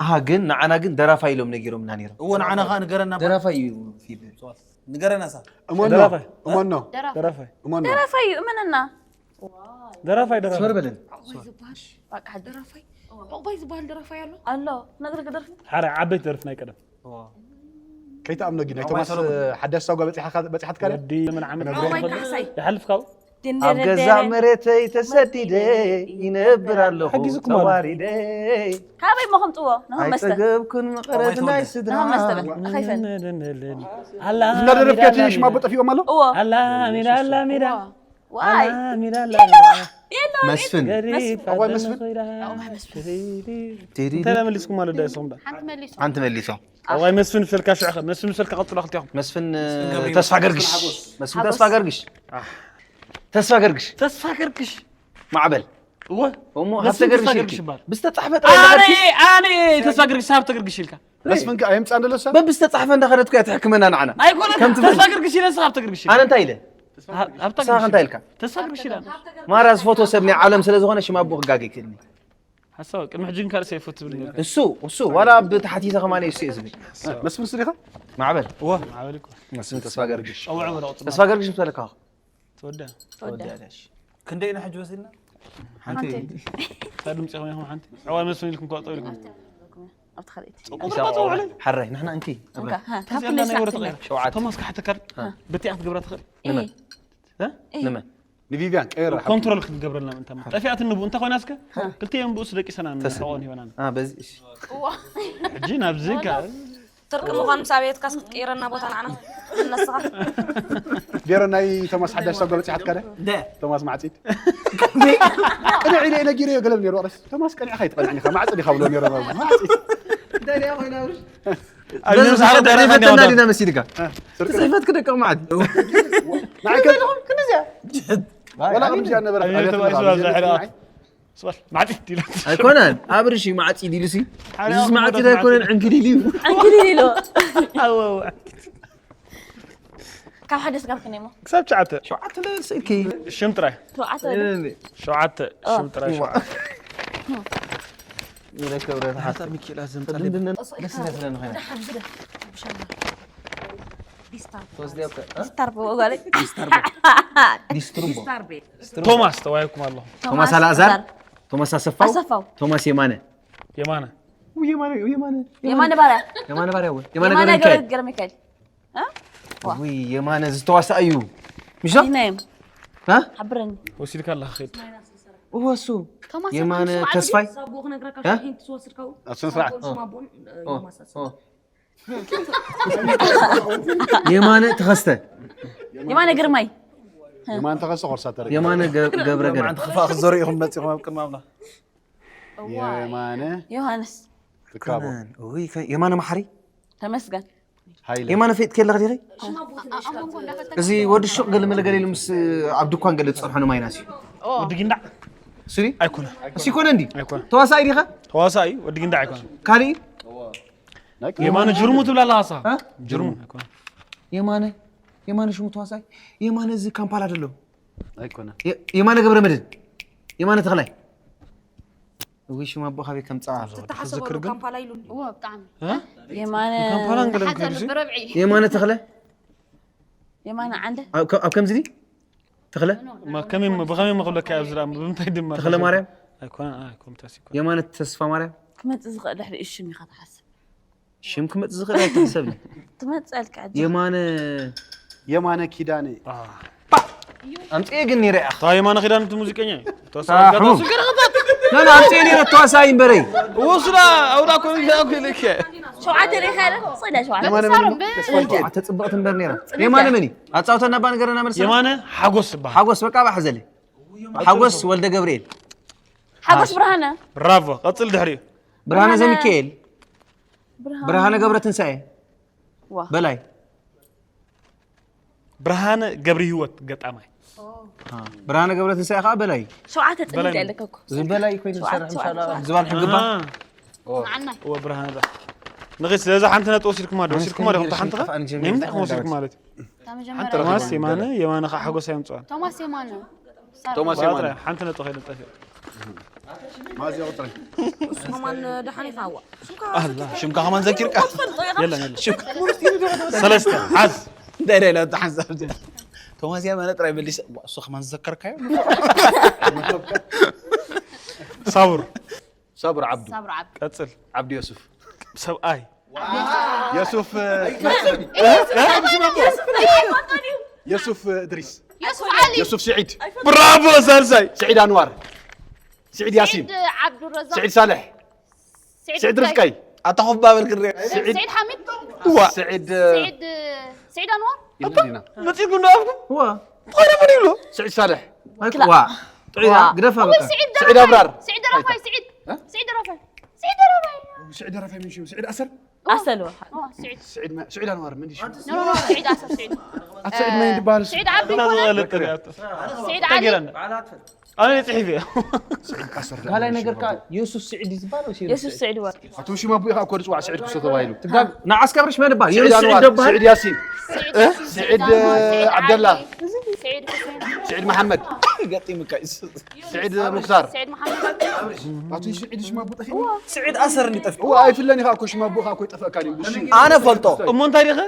ኣሃ ግን ንዓና ግን ደራፋይ ኢሎም ነጊሮምና ነይሮም እዎ ንዓና ከዓ ንገረና ደራፋይ እዩ ፊልም ንገረና ሳ እሞኖ ደራፋይ። እሞኖ ደራፋይ እሞኖ ደራፋይ እዩ እመነና ደራፋይ ደራፋይ ስበር በለን ዝባሽ በቃ ደራፋይ ዕቑባይ ዝበሃል ደራፋይ ኣሎ ኣሎ ነግርክ ደርፊ ሓደ ዓበይቲ ደርፊ ናይ ቀደም ከይተኣምኖ ግን ናይ ቶማስ ሓዳሽ ሳጓ በፂሓትካ ደ ወዲ ምን ዓመት ዕቑባይ ካሕሳይ ይሓልፍ ካብኡ ኣብ ገዛ መሬተይ ተሰዲደ ይነብር ኣለኹ ሓጊዝኩም ኣሎ። ተዋሪደ ካበይ እሞ ከምፅዎ ንኸም መስተ ኣይፀገብኩን መቐረት ናይ ስድራ ንኸም መስተ በል ንኸይፈል ኣላ እናደረፍካ እቲ ሽማቦ ጠፊኦም ኣሎ እዎ ኣላ ሜዳ ኣላ ሜዳ ዋይ ኣላ ሜዳ ኣላ የለዋ የለዋ መስፍን ገሪፍ ዕቑባይ መስፍን? ዕቑባይ መስፍን ቴዲ እንታይ መሊስኩም ኣሎ ዳይሶም ዳ ሓንቲ መሊሱ ሓንቲ መሊሶም ዕቑባይ መስፍን ፍልካ ሽዑ መስፍን ፍልካ ቀፅሎ ክልቲኹም መስፍን ተስፋ ገርግሽ መስፍን ተስፋ ገርግሽ ተስፋ ገርግሽ ተስፋ ገርግሽ ማዕበል እወ እሞ መስፍን ሃብተ ገርግሽ ተስፋ ኢልኪ ገርግሽ ይባል። ብዝተፃሕፈ ኣነ ጥራይ ኣነ ተስፋ ገርግሽ ሃብተ ገርግሽ ኢልካ መስፍን ከ ኣየምፃ እንደሎ ሰብ በብዝተፃሕፈ እንዳኸደትኩ እያ ትሕክመና ንዓና ኣይኮነ ከምቲ ተስፋ ገርግሽ ኢለ ሃብተ ገርግሽ ኢልካ ኣነ እንታይ ኢለ ሃብተ ንስኻ እንታይ ኢልካ ተስፋ ገርግሽ ኢለ ማራ ዝፎቶ ሰብ ናይ ዓለም ስለ ዝኾነ ሽማቦ ክጋገ ይክእልኒ ሓሳብ ቅድሚ ሕጂ ግን ካልእ ሰይፉ ትብል ነርካ እሱ እሱ ዋላ ብተሓቲተ ከማን እሱ እየ ዝብል መስፍን ስሪኻ ማዕበል እወ ማዕበል እኮ መስፍን ተስፋ ገርግሽ ጸውዕ በለ ቁጽሪ ተስፋ ገርግሽ ምስ በለካ ተወደ ተወደ ክንደይ ኢና ሕጂ ወሲድና ሓንቲ ካብ ድምፂ ከመይ ይኹን ሓንቲ ዕዋይ መስፍን ኢልኩም ከወጠው ኢልኩም ትኽእል ኢኻ። ጽቡቕ ኢኻ፣ ጽቡቕ ኢኻ። ሓራይ፣ ንሕና እንኪ፣ እንካ፣ ኣብራይ። ሃ፣ ተዚኣ ካብ ኩሉ ናይ ወረ ስራሕ ትቕየር። ሸውዓተ። ቶማስ፣ ክሓተካ ድዩ? ሃ። በቲኣ ክትገብራ ትኽእል? እህ። ንመን? እህ? እህ። ንቪቪያን ቀይር ሓቂ። ኮንትሮል ክትገብረልና ምእንታ። ጠፊኣትኒ ብኡ እንተ ኮይና እስከ፣ ሃ። ክልቲኤን ብኡ ስደቂሰና ተስእ። ንሕቖን ሂበናን። አ፣ በዚ፣ እሺ። እዋ። ሕጂ ናብዚ ከ-፣ ስርቂ ምዃን ምስ ኣበየትካስ ክትቅይረና ቦታ ንዓና ነስኻ። ጌረ ናይ ቶማስ ሓዳሽ ሳጓ በጺሓትካ ደ? ደ። ቶማስ ማዕጺድ። ቅንዕ ኢለ ነጊረዮ ገለ ነይሩ፣ ኦረስ። ቶማስ ቀኒዕኻ ኣይትቐንዕን ኢኻ፣ ማዕጽድ ኢኻ ብሎ ነይሩ፣ ማዕጽድ። እንታይ ደኣ ኮይና፣ ኣብርሽ? ኣብዚ በዚ ዝሓደ ሰዓት ደረቕ ደሪፈትና እንዲያው ዲና መሲልካ? እ፣ ስርቂ። ተሰይፈት ክደቅቕ ማዕድ። ንዓይ ከ-፣ ክንዚኣ። ወላ ከምዚኣ ነበረት፣ ኣብየት ተባሂሱ ኣብየት ኣብዚ ሕደ ንዓይ። ስባል፣ ማዕጺድ ኢሉ። ኣይኮነን፣ ኣብርሽ እዩ ማዕጺድ ኢሉሲ። ሓደ እዚ ኣኹም ማዕጺድ ወደት ኣይኮነን፣ ማዕጺድ። ዕንክሊል እዩ። ዕንክሊል ኢሉ። ኣወ፣ ኣወ። ካብ ሓደ ስጋብ ክንደይ እሞ? ክሳብ ትሽዓተ። ሸውዓተ ስእኪ። ሽም ጥራይ። ሸውዓተ ሸውዓተ፣ ኦ። ሽም ጥራይ፣ ሸውዓተ። ይረከብ ረብሓ። ሚኪኤል ኣዘምጣለይ። ቅድም ድነ-፣ ደስ ይላትለን ኾይና። ደሓን ዝደ-፣ ብሻላ። ዲስታርብ። ትወስድዮ እኮ፣ እ? ዲስታርብ ወጋለይ። ዲስታርብ። ዲስትሩቦ። ዲስታርብ። ቶማስ ተዋሂብኩም ኣለኹም። ቶማስ ቶማስ ኣልኣዛር፣ ኣልኣዛር። ቶማስ ኣሰፋው፣ ኣሰፋው። ቶማስ የማነ። የማነ። ው፣ የማነ፣ ው፣ የማነ፣ የማነ ባርያ። የማነ ባርያ፣ ው። የማነ የማነ ገብረ ሚካኤል። ገብረ ሚካኤል። እ? ዋ። ውይ፣ የማነ ዝተዋሳእ እዩ። ምሽ? ኣይናይም። እ? ሓብረኒ። ወሲድካ ኣለኻ፣ ኸይድ። እወ፣ እሱ። ቶማስ የማነ የማነ ስምዓ ተስፋይ? ድዩ? ሳቦ ክነግረካ እ? ሽሂን ትወስድ ከው? ኣብ ስነ ስርዓት። ሳቦ ኦ። ሽማቦን፣ እ፣ ኦ። የማሳስ። ኦ። የማነ ተኸስተ። የማነ ግርማይ። የማነ ተኸስተ ኮርሳ ተረጊ። የማነ ገ-፣ ገብረ ገረ። ማዕንቲ ክፋእ ክትዘሩ ኢኹም መጺኹም ኣብ ቅድሚ ኣምላኽ። እዋይ። የማነ ዮሃንስ። ትካቦ። ከመን፣ ኡይ፣ ከ-፣ የማነ መሓሪ? ተመስገን። ሃይለ። የማነ ፈይጥኪ ኣለኺ ዲኺ? እዚ ወዲ ሹቕ ገለ መለ ገለ ኢሉ ምስ ኣብ ድኳን ገለ ዝጸንሖ ንማይናስ እዩ። ወዲ ጊንዳዕ? ስሪ? ኣይኮነ። እሱ ይኮነ እንዲ? ኣይኮነ። ተዋሳኢ ዲኻ? ተዋሳኢ ወዲ ጊንዳዕ ኣይኮነ። ካሊእ? ናይ የማነ ጅርሙ ትብላ ኣለኻ ንስኻ? እ? ጅርሙ። ኣይኮነ። የማነ፣ የማነ ሽሙ ተዋሳኢ? የማነ እዚ ካምፓላ ደሎ። ኣይኮነ። የ-፣ የማነ ገብረ መድህን? የማነ ተኽላይ? እውይ፣ ሽም ኣቦ ካበይ ከምጽኣ? ትተሓሰበሉ ዝክር ግን? ካምፓላ ኢሉ እንዲ። እዎ፣ ብጣዕሚ። እ? የማነ ንካምፓላን ገለን ሓዘን ክብዚ? ብረብዒ። የማነ ተኽለ? የማነ ዓንደ? ኣብ ከ-፣ ኣብ ከምዚ ድዩ? ተኽለ? ማ-፣ ከመይ ም-፣ ብኸመይ መኽብለካ ኣብዚ ደኣ? ብምንታይ ድማ ተኽለ ተዘ-፣ ማርያም? ኣይኮነ፣ ኣይኮነ፣ ታሲ ኣይኮነ። የማነ ተስፋ ማርያም? ክመጽእ ዝኽእል ድሕሪኡ ሽም ኢኻ ትሓስብ። ሽም ክመጽእ ዝኽእል ኣይትሕሰብኒ። ትመጽኣልካ ሕጂ። የማነ የማነ ኪዳነ። አ። ኣምጽኤ ግን ነይረ እያ። እታ የማነ ኪዳነ እቲ ሙዚቀኛ እዩ። እታ አ፣ ሳውንድ ሕሙም። ጋር ና፣ ና፣ ኣምጽኤ ነይረ ተዋሳኢ እምበረይ። ወስዳ ኣውዳ ኮሚቴ ኣኮ ኢለከ። ሸውዓተ ሪኢኻ ያለ? ጽለ ሸውዓተ። የማነ መን? ተስፋ ሚካኤል። ተጽብቕቲ እምበር ነይራ። ጽለ የማነ መን እዩ? ኣጻውተና እባ ንገረና መልሳ። የማነ ሓጎስ ይበሃል። ሓጎስ በቃ ባሕ ዘለ። ሓጎስ ወልደ ገብርኤል። ሓጎስ ብርሃነ። ብራቮ። ቀጽል ድሕሪኡ። ብርሃነ ብርሃነ። ዘሚካኤል። ብርሃነ። ብርሃነ ገብረትንሳኤ። ዋ። በላይ። ብርሃነ ገብረህይወት ገጣማይ። አ፣ ብርሃነ ገብረትንሳኤ ከዓ በላይ። ሸውዓተ ጽልል በላይ። ኣለካ እኮ። እዚ በላይ ኮይኑ ሸውዓተ፣ ዝሰርሕ ሸውዓተ፣ ምሻላ ሸውዓተ። ዝባል ሕግባ። ኣሃ። ንዓናይ። እወ ብርሃነ ዳ። ንኺድ ስለዚ ሓንቲ ነጥቢ ወሲድኩማ ዶ? ኣነ ወሲድኩማ ዶ? እስከ ሓንቲ ኸ? ጀሚረ፣ ጀሚረ፣ ንምንታይ ጀሚረ፣ ወሲድኩማ ጀሚረ። ማለት እዩ? እታ መጀመርያ ቶማስ የማነ፣ የማነ ከዓ ሓጎስ ኣየምፅኦን። ቶማስ የማነ። ቶማስ የማነ። ባጥራ፣ ሓንቲ ነጥቢ ከይደ ጠፊኡ። ማዝያ ቁፅሪ። እሱ ከማን ደሓን ይፋዋ። ሽምካ ኣላ። ሽምካ ከማን ዘኪርካ? የለን፣ የለን። ሽምካ። ሰለስተ፣ ሓዝ። እንታይ ኢለ፣ ኢለ፣ ሓንሳብ ጀ-፣ ቶማስ የማነ ጥራይ መሊሰ፣ እዋ፣ እሱ ከማን ዝዘከርካዮ? ሳቡር። ሳቡር ዓብዱ። ሳቡር ዓብዱ። ቀጽል። ዓብዱ የሱፍ። ሰብኣይ። የሱፍ፣ እ፣ የሱፍ እድሪስ። የሱፍ ዓሊ። የሱፍ ስዒድ። ብራቮ ሳልሳይ። ስዒድ ኣንዋር። ስዒድ ያሲን። ስዒድ ዓብዱረዛቅ። ስዒድ ሳልሕ። ስዒድ ስዒድ ርዝቃይ። ርዝቃይ። ኣታ ኮፍ ባበል ክርእ። ስዒድ፣ ስዒድ ሓሚድ። እዋ። ስዒድ፣ ስዒድ፣ ስዒድ ኣንዋር። ኢልና። መጺእኩም ዶ ኣፍኩም? እዋ። ብኸመይ ይብሎ? ስዒድ ሳልሕ። ኣይኮ-፣ ዋ። ጥዑይ ዋ። ግደፋ ወይ በቃ። ስዒድ ስዒድ ደረፋይ። ኣብራር። ስዒድ ደረፋይ፣ ስዒድ። እ? ስዒድ ደረፋይ። ስዒድ ደረፋይ። ስዒድ ደረፋይ ምን ሽሙ? ስዒድ ኣሰር? ኣሰልዋ። ዋ፣ ስዒድ። ስዒድ መ-፣ ስዒድ ኣንዋር ምን ሽሙ? ኖ፣ ኖ፣ ኖ፣ ስዒድ ኣሰር፣ ስዒድ። ኣቶ ስዒድ መን ይበሃል? ስዒድ ዓቢ ኣታ ይኮነ? ዘለጠ ኣቶ። ስዒድ ዓሊ። ተገረና። ኣነ ጽሒፈ። ስዒድ ኣሰር ጋላይ ደኣ ነገር ሽሙ። ካ የሱስ ስዒድ ይዝባል ወይ የሱስ ስዒድ? ስዒድ ወ-። ኣቶ ሽም ኣቦ ኢኻ እኮ ዝጽዋዕ ስዒድ ክሶ ተባሂሉ። ትጋግ-፣ ንዓስከ ኣብርሽ መን ይባል? ስዒድ የሱስ ኣንዋር፣ ስዒድ ደባል? ስዒድ ያሲን። ስዒድ፣ እ? ስዒድ፣ ስዒድ ኣንዋር፣ ዳላ። ስዒድ፣ ስዒድ፣ ስዒድ መሓመድ። ገጢሙካ እዩ። ስዒድ ሙክታር። ስዒድ መሓመድ። ኣቶ ስዒድ ሽም ኣቦ ጠፊኡ። ስዒድ ኣሰር እንዲ ጠፊኡ። እዋ፣ ኣይፍለን ኢኻ እኮ ሽም ኣቦ ኢኻ እኮ ይጠፍኣካ ድዩ? እሺ። ኣነ ፈልጦ። እሞ እንታይ ዲኸ?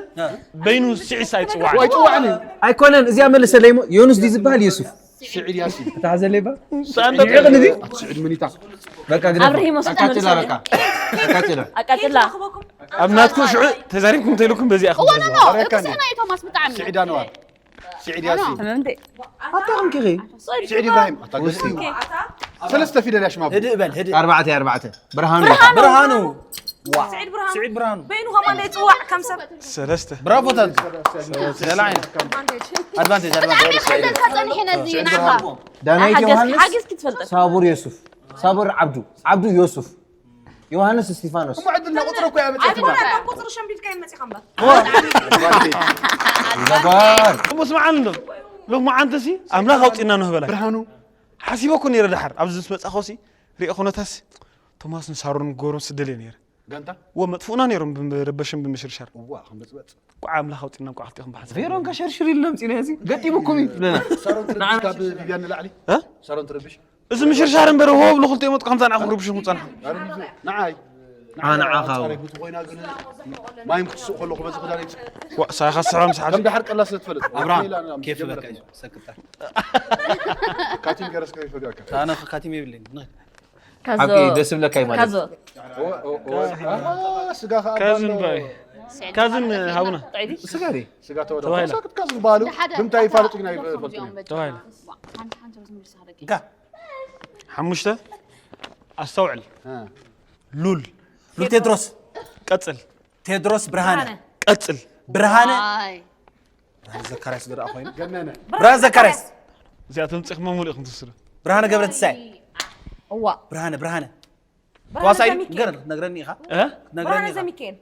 በይኑ ስዒድ ኣይጽዋዕ። ወይ ጽዋዕኒ። ኣይኮነን፣ እዚኣ መልሰለይ እሞ፣ ዮኑስ ድዩ ዝበሃል የሱፍ? ስዒድ ያሲን። እታ ዘለባ ሳንዶ ይዕቕን እዚ ስዒድ ምኒታ። በቃ ግዳ ኣብርሂም ወሰድ ኣቃጭላ በቃ ኣቃጭላ ኣቃጥላ ኣብ ናትኩም ሽዑ ተዛሪብኩም ተይልኩም በዚኣ እዋ ክምዝዋ ኖ ኖ እቅስና እዩ ቶማስ ብጣዕሚ ስዒድ ኣንዋር። ስዒድ ያሲን። ተመምቲ ኣታ ከምኪ ስዒድ ኢብራሂም። ኣታ ገስቲ። ሰለስተ ፊደል ያሽማቡ። ህድእ በል ህድእ ኣርባዕተ ኣርባዕተ ኣርባዕተ ብርሃኑ ብርሃኑ ስዒድ ብርሃኑ ስዒድ ብርሃኑ በይኑ ከማን ይፅዋዕ ከም ሰብ ሰለስተ ብራቮ ታንቱ ገላ ዓይነት ኣድቫንቴጅ ኣድቫንቴጅ ተፀኒሕና እዚ ናኻ ዳናይት ዮሃንስ ሓገዝ ክትፈልጠ ሳቡር ዮሱፍ ሳቡር ዓብዱ ዓብዱ ዮሱፍ ዮሃንስ እስቲፋኖስ ዕድልና ቁፅሪ እኮ ያመፅት ኣይኮነ ቁፅሪ ሸምቢልካ ይመፂኻ እምበር ይዘባር እሞ ስምዓኒ እንዶ ሎሚ መዓንተሲ ኣምላኽ ኣውፅና ንህበላ ብርሃኑ ሓሲበ እኮ ነይረ ድሓር ኣብዚ ምስ መፃኸሲ ሪኦ ኩነታሲ ቶማስ ንሳሮን ክገብሮም ስደልየ ነይረ ጋንታ ወ መጥፍኡና ነይሮም ብምርበሽን ብምሽርሻር እዋ ክንበፅበፅ ቋዕ ኣምላኽ ኣውፅና ቋዕ ክልቲኹም ብሓሳብ ቬሮን ከሸርሽር ኢሉ ለምፂና እዚ ገጢሙ እኮ እዩ ብለና ሳሮን ትርብሽ ካብ ቢብያን ንላዕሊ እ? ሳሮን ትርብሽ እዚ ምሽርሻር እምበር ሆ ብሉ ክልተ መጥቆ ከምዛ ንዓኹም ርብሽኹም ፀንሑ ንዓይ ኣነ ዓኻ ፃሬት ምስ ኮይና ግን ማይም ክትስቕ ከለኹ በዚ ክዳን ይፅእ ዋ ሳኻ ስሕባ ምስ ሓዙ ከም ድሓር ቀላ ስለ ትፈልጥ ኣብርሃም ኬፍ በካ እዩ ሰክታ ካቲም ገረስ ከይፈጋካ ኣነ ካቲም የብለኝ ካዞ ሓቂ ደስ ብለካ እዩ ማለት ካዞ ስጋ ከዓ ካዝን ባይ ካዝን ሃቡና ጥዕዲ ስጋ ዲ ስጋ ተወዳ ተባሂላ። ሳክት ካዝን በሃሉ ብምንታይ ይፋለጡ ግን ኣይፈልጡን እዮም ተባሂላ እንካ ሓሙሽተ ኣስተውዕል ሉል ሉል ቴድሮስ ቀፅል ቴድሮስ ብርሃነ ቀፅል ብርሃነ ኣይ ብርሃነ ዘካርያስ ዝረኣ ኮይኑ ገነነ ብርሃነ ዘካርያስ እዚኣቶም ፅኹም መሙሉ ኢኹም ትስሩ ብርሃነ ገብረ ትንሳኤ እዋ ብርሃነ ብርሃነ ተዋሳኢ ገር ነግረኒ ኢኻ እ? ነግረኒ ብርሃነ ኢኻ ዘሚካኤል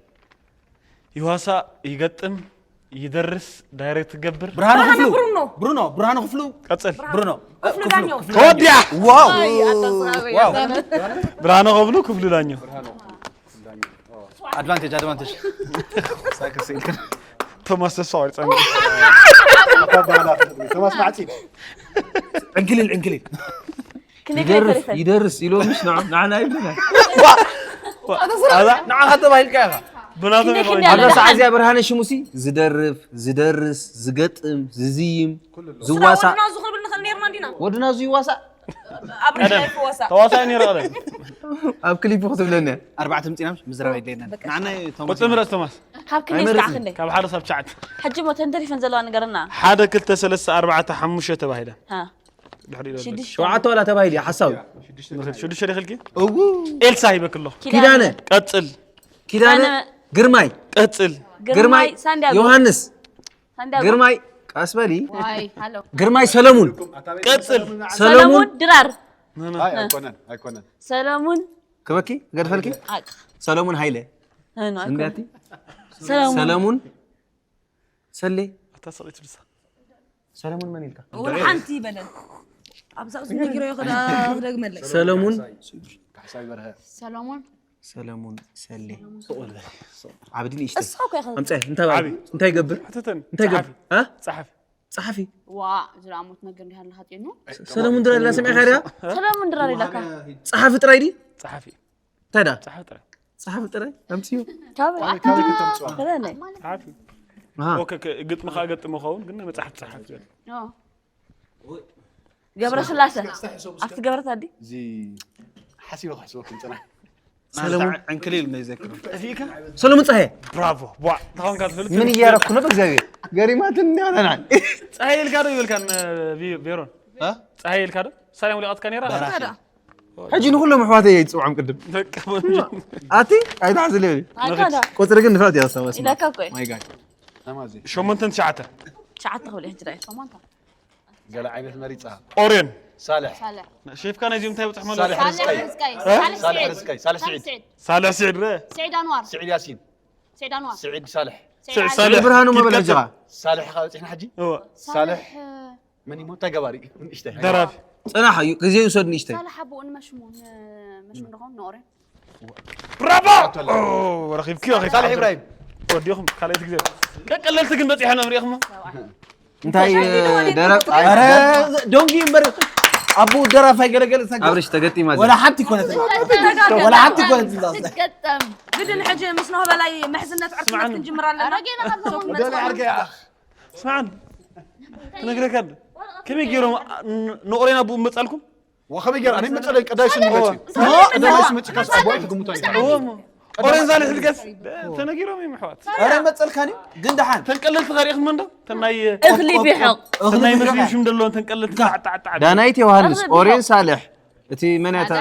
ይዋሳ ይገጥም ይደርስ ዳይሬክት ትገብር ብርሃነ ክፍሉ ብሩኖ። ብሩኖ ብርሃነ ክፍሉ ቀፅል ብሩኖ ክፍሉ ዳኘው። ክፍሉ ተወዲያ ዋው ዋው ብርሃነ ከብሉ ክብሉ ዳኘው ኣድቫንቴጅ ኣድቫንቴጅ ሳክስ ኢልክን ቶማስ ተስፋ ቆሪፀ ቶማስ ማዕፂድ ዕንክሊል ዕንክሊል ክንደይ ኪሎ ይደርስ ተሪፈን ይደርስ ኢሎ ምሽ ንዓ- ንዓና ይብለና ንዓኻ ተባሂልካ ኢኻ ብናቶም ክንደይ ይኸውን ክንደይ ኣብዛ ኣለና? ሰዓት እዚኣ ብርሃነ ሽሙሲ ዝደርፍ ዝደርስ ዝገጥም ዝዝይም ዝዋሳእ ወድና ዝኽርብል ንኽእል ነርና እንዲና ወድና እዚ ይዋሳእ ኣብ ርሻ ይፍወሳ ተዋሳኢ ነይሩ ቀደም ኣብ ክሊፕ ክትብለኒ ኣርባዕተ ምፂና ምዝራብ የድለየና ንዓና ቁፅሪ ምረፅ ቶማስ ካብ ክንደይ ስካዕ ክንደይ ካብ ሓደ ሳብ ትሽዓተ ሕጂ ሞ ተንተሪፈን ዘለዋ ነገርና ሓደ ክልተ ሰለስተ ኣርባዕተ ሓሙሽተ ተባሂለን ሃ ድሕሪ ኢለ ሽዱሽተ ሸውዓተ ዋላ ተባሂሉ ሓሳዊ ሽዱሽተ ደኺልኪ እው ኤልሳ ሂበክሎ ኪዳነ ቀፅል ኪዳነ ኪዳነ ግርማይ ቀፅል ግርማይ ሳንዲያጎ ዮሃንስ ሳንዲያጎ ግርማይ ቃስበሊ ዋይ ሃሎ ግርማይ ሰለሙን ቀፅል ሰለሙን ድራር ኣይ ኣይኮነን ኣይኮነን ሰለሙን ክበኪ ገድፈልኪ ኣቅ ሰለሙን ሃይለ ኖ እንዲያቲ ሰለሙን ሰለሙን ሰሌ ኣታ ሰቂት ብሳ ሰለሙን መን ኢልካ እውን ሓንቲ ይበለን ኣብዛ እሱ ነጊሮ ይኽዳ ክደግመለይ ሰለሙን ካሕሳይ በርሀ ሰሎሞን ሰለሙን ሰሌ ዓብዲ ንእሽተ እሱ እኮ ይኸ ኣምፀ እንታይ በል- ዓብይ። እንታይ ይገብር ሕተተኒ እንታይ ይገብር እ? ፀሓፊ ፀሓፊ ዋ ዝለኣሞት ነገር እንዲህ ኣለካ ፂኑ ሰለሙን ድራር ላ ሰሚዕካ ድያ ሰለሙን ድራር ኢላካ ፀሓፊ ጥራይ ዲ ፀሓፊ እንታይ ዳ ፀሓፊ ጥራይ ፀሓፊ ጥራይ ኣምፅዮ ካብ ካበይ ከም ትምፅዋ ከለለይ ፀሓፊ ኣሃ። ኦኬ፣ ክ- ግጥሚ ከዓ ገጥሞ ኸውን ግን ናይ መፅሓፍ ፀሓፊ እዩ። ገብረ ስላሰ ኣብቲ ገበረት ኣዲ እዚ ሓሲበ ክሕስበኩም ፅና ሰለሙን ዕንክሊል ነው ይዘክሩ ሰለሙን ፀሃየ ብራቮ ቧ ታኾንካ ትፈልጥ ምን እያረኩ ነው በእግዚኣብሔር ገሪማትን እንዲያለና ፀሃይ ኢልካ ዶ ይበልካን ቢ- ቤሮን እ? ፀሃይ ኢልካ ዶ ሳልያ ሙሊቃትካ ነይራ በራኺ። ሕጂ ንኩሎም ኣሕዋተይ ይፅውዖም ቅድም በቃ ኣቲ ኣይትሓዝለ ኣካዳ ቁፅሪ ግን ንፍለጥ እያ ሰባ ኢላካ እኮ እዩ። ማይ ጋድ ተማዚ ሸሞንተን ትሽዓተ ትሽዓተ ክብል ሕጂ ዳይ ገለ ዓይነት መሪፃ ኦርዮን ሳልሕ ሳልሕ ሼፍካ ናይዚኦም እንታይ በፅሕ ማለት ሳልሕ ሳልሕ ርዝቀይ ርዝቀይ ሳልሕ ሳልሕ ስዒድ ርዝቀይ ሳልሕ ሳልሕ ስዒድ ስዒድ ሳልሕ ስዒድ ረ ስዒድ ኣንዋር ስዒድ ያሲን ስዒድ ኣንዋር ስዒድ ሳልሕ ስዒድ ሳልሕ ብርሃኑ ኪድ መበለ ቀፅል። እንጀራ ሳልሕ ካብ በፂሕና ሕጂ እወ ሳልሕ ሳልሕ መን ይሞ እንታይ ገባሪ ንእሽተ ደራፊ ፅናሕ እዩ ግዜ ይውሰድ ንእሽተ ሳልሕ ኣቦኡ ንመሽሙ ንመሽሙ ንኸውን ንኦሬን ብራቮ ረኺብኪ ረኺብኪ ሳልሕ ኢብራሂም ወዲኹም ካልኣይቲ ግዜ ቀቀለልቲ ግን በፂሖም ሪኢኹሞ እንታይ ደረቅ ኧረ ዶንጊ እምበር ኣቦኡ ደራፋይ ገለገለ ሰገ ኣብርሽ ተገጢማ እዚኣ። ወላ ሓንቲ ኮነት ወላ ሓንቲ ኮነት እንዳስ ትገጠም ግድን ሕጂ ምስ ነሆ በላይ ምሕዝነት ዕርክነት ክንጅምር ኣለና ኣረጌና ካብ ዞም ወደላ ዓርገያ ስማዕን ክነግረካ እንደ ከመይ ገይሮም ን- ንኦሬና ብኡ መጻልኩም? ወኸመይ ገይር ኣነ መጸለይ ቀዳይ ስም ይመጽእ። ቀዳይ ስም ይመጽእ ካስ ኣቦይ ትግምቶ እዩ። እዎም ኦሬን ሳልሕ ልገስ ተነጊሮም እዮም ኣሕዋት። ኧረ መጸልካኒ ግን ደሓን ተንቀለልቲ ከሪእኹም እንዶ ተናይ እኽሊ ቢሕቕ ተናይ መስዩ ሽም ደሎ ተንቀለልቲ ጣዕጣዕጣዕ ዳናይት ዮሃንስ ኦሬን ሳልሕ እቲ መን እያ እታ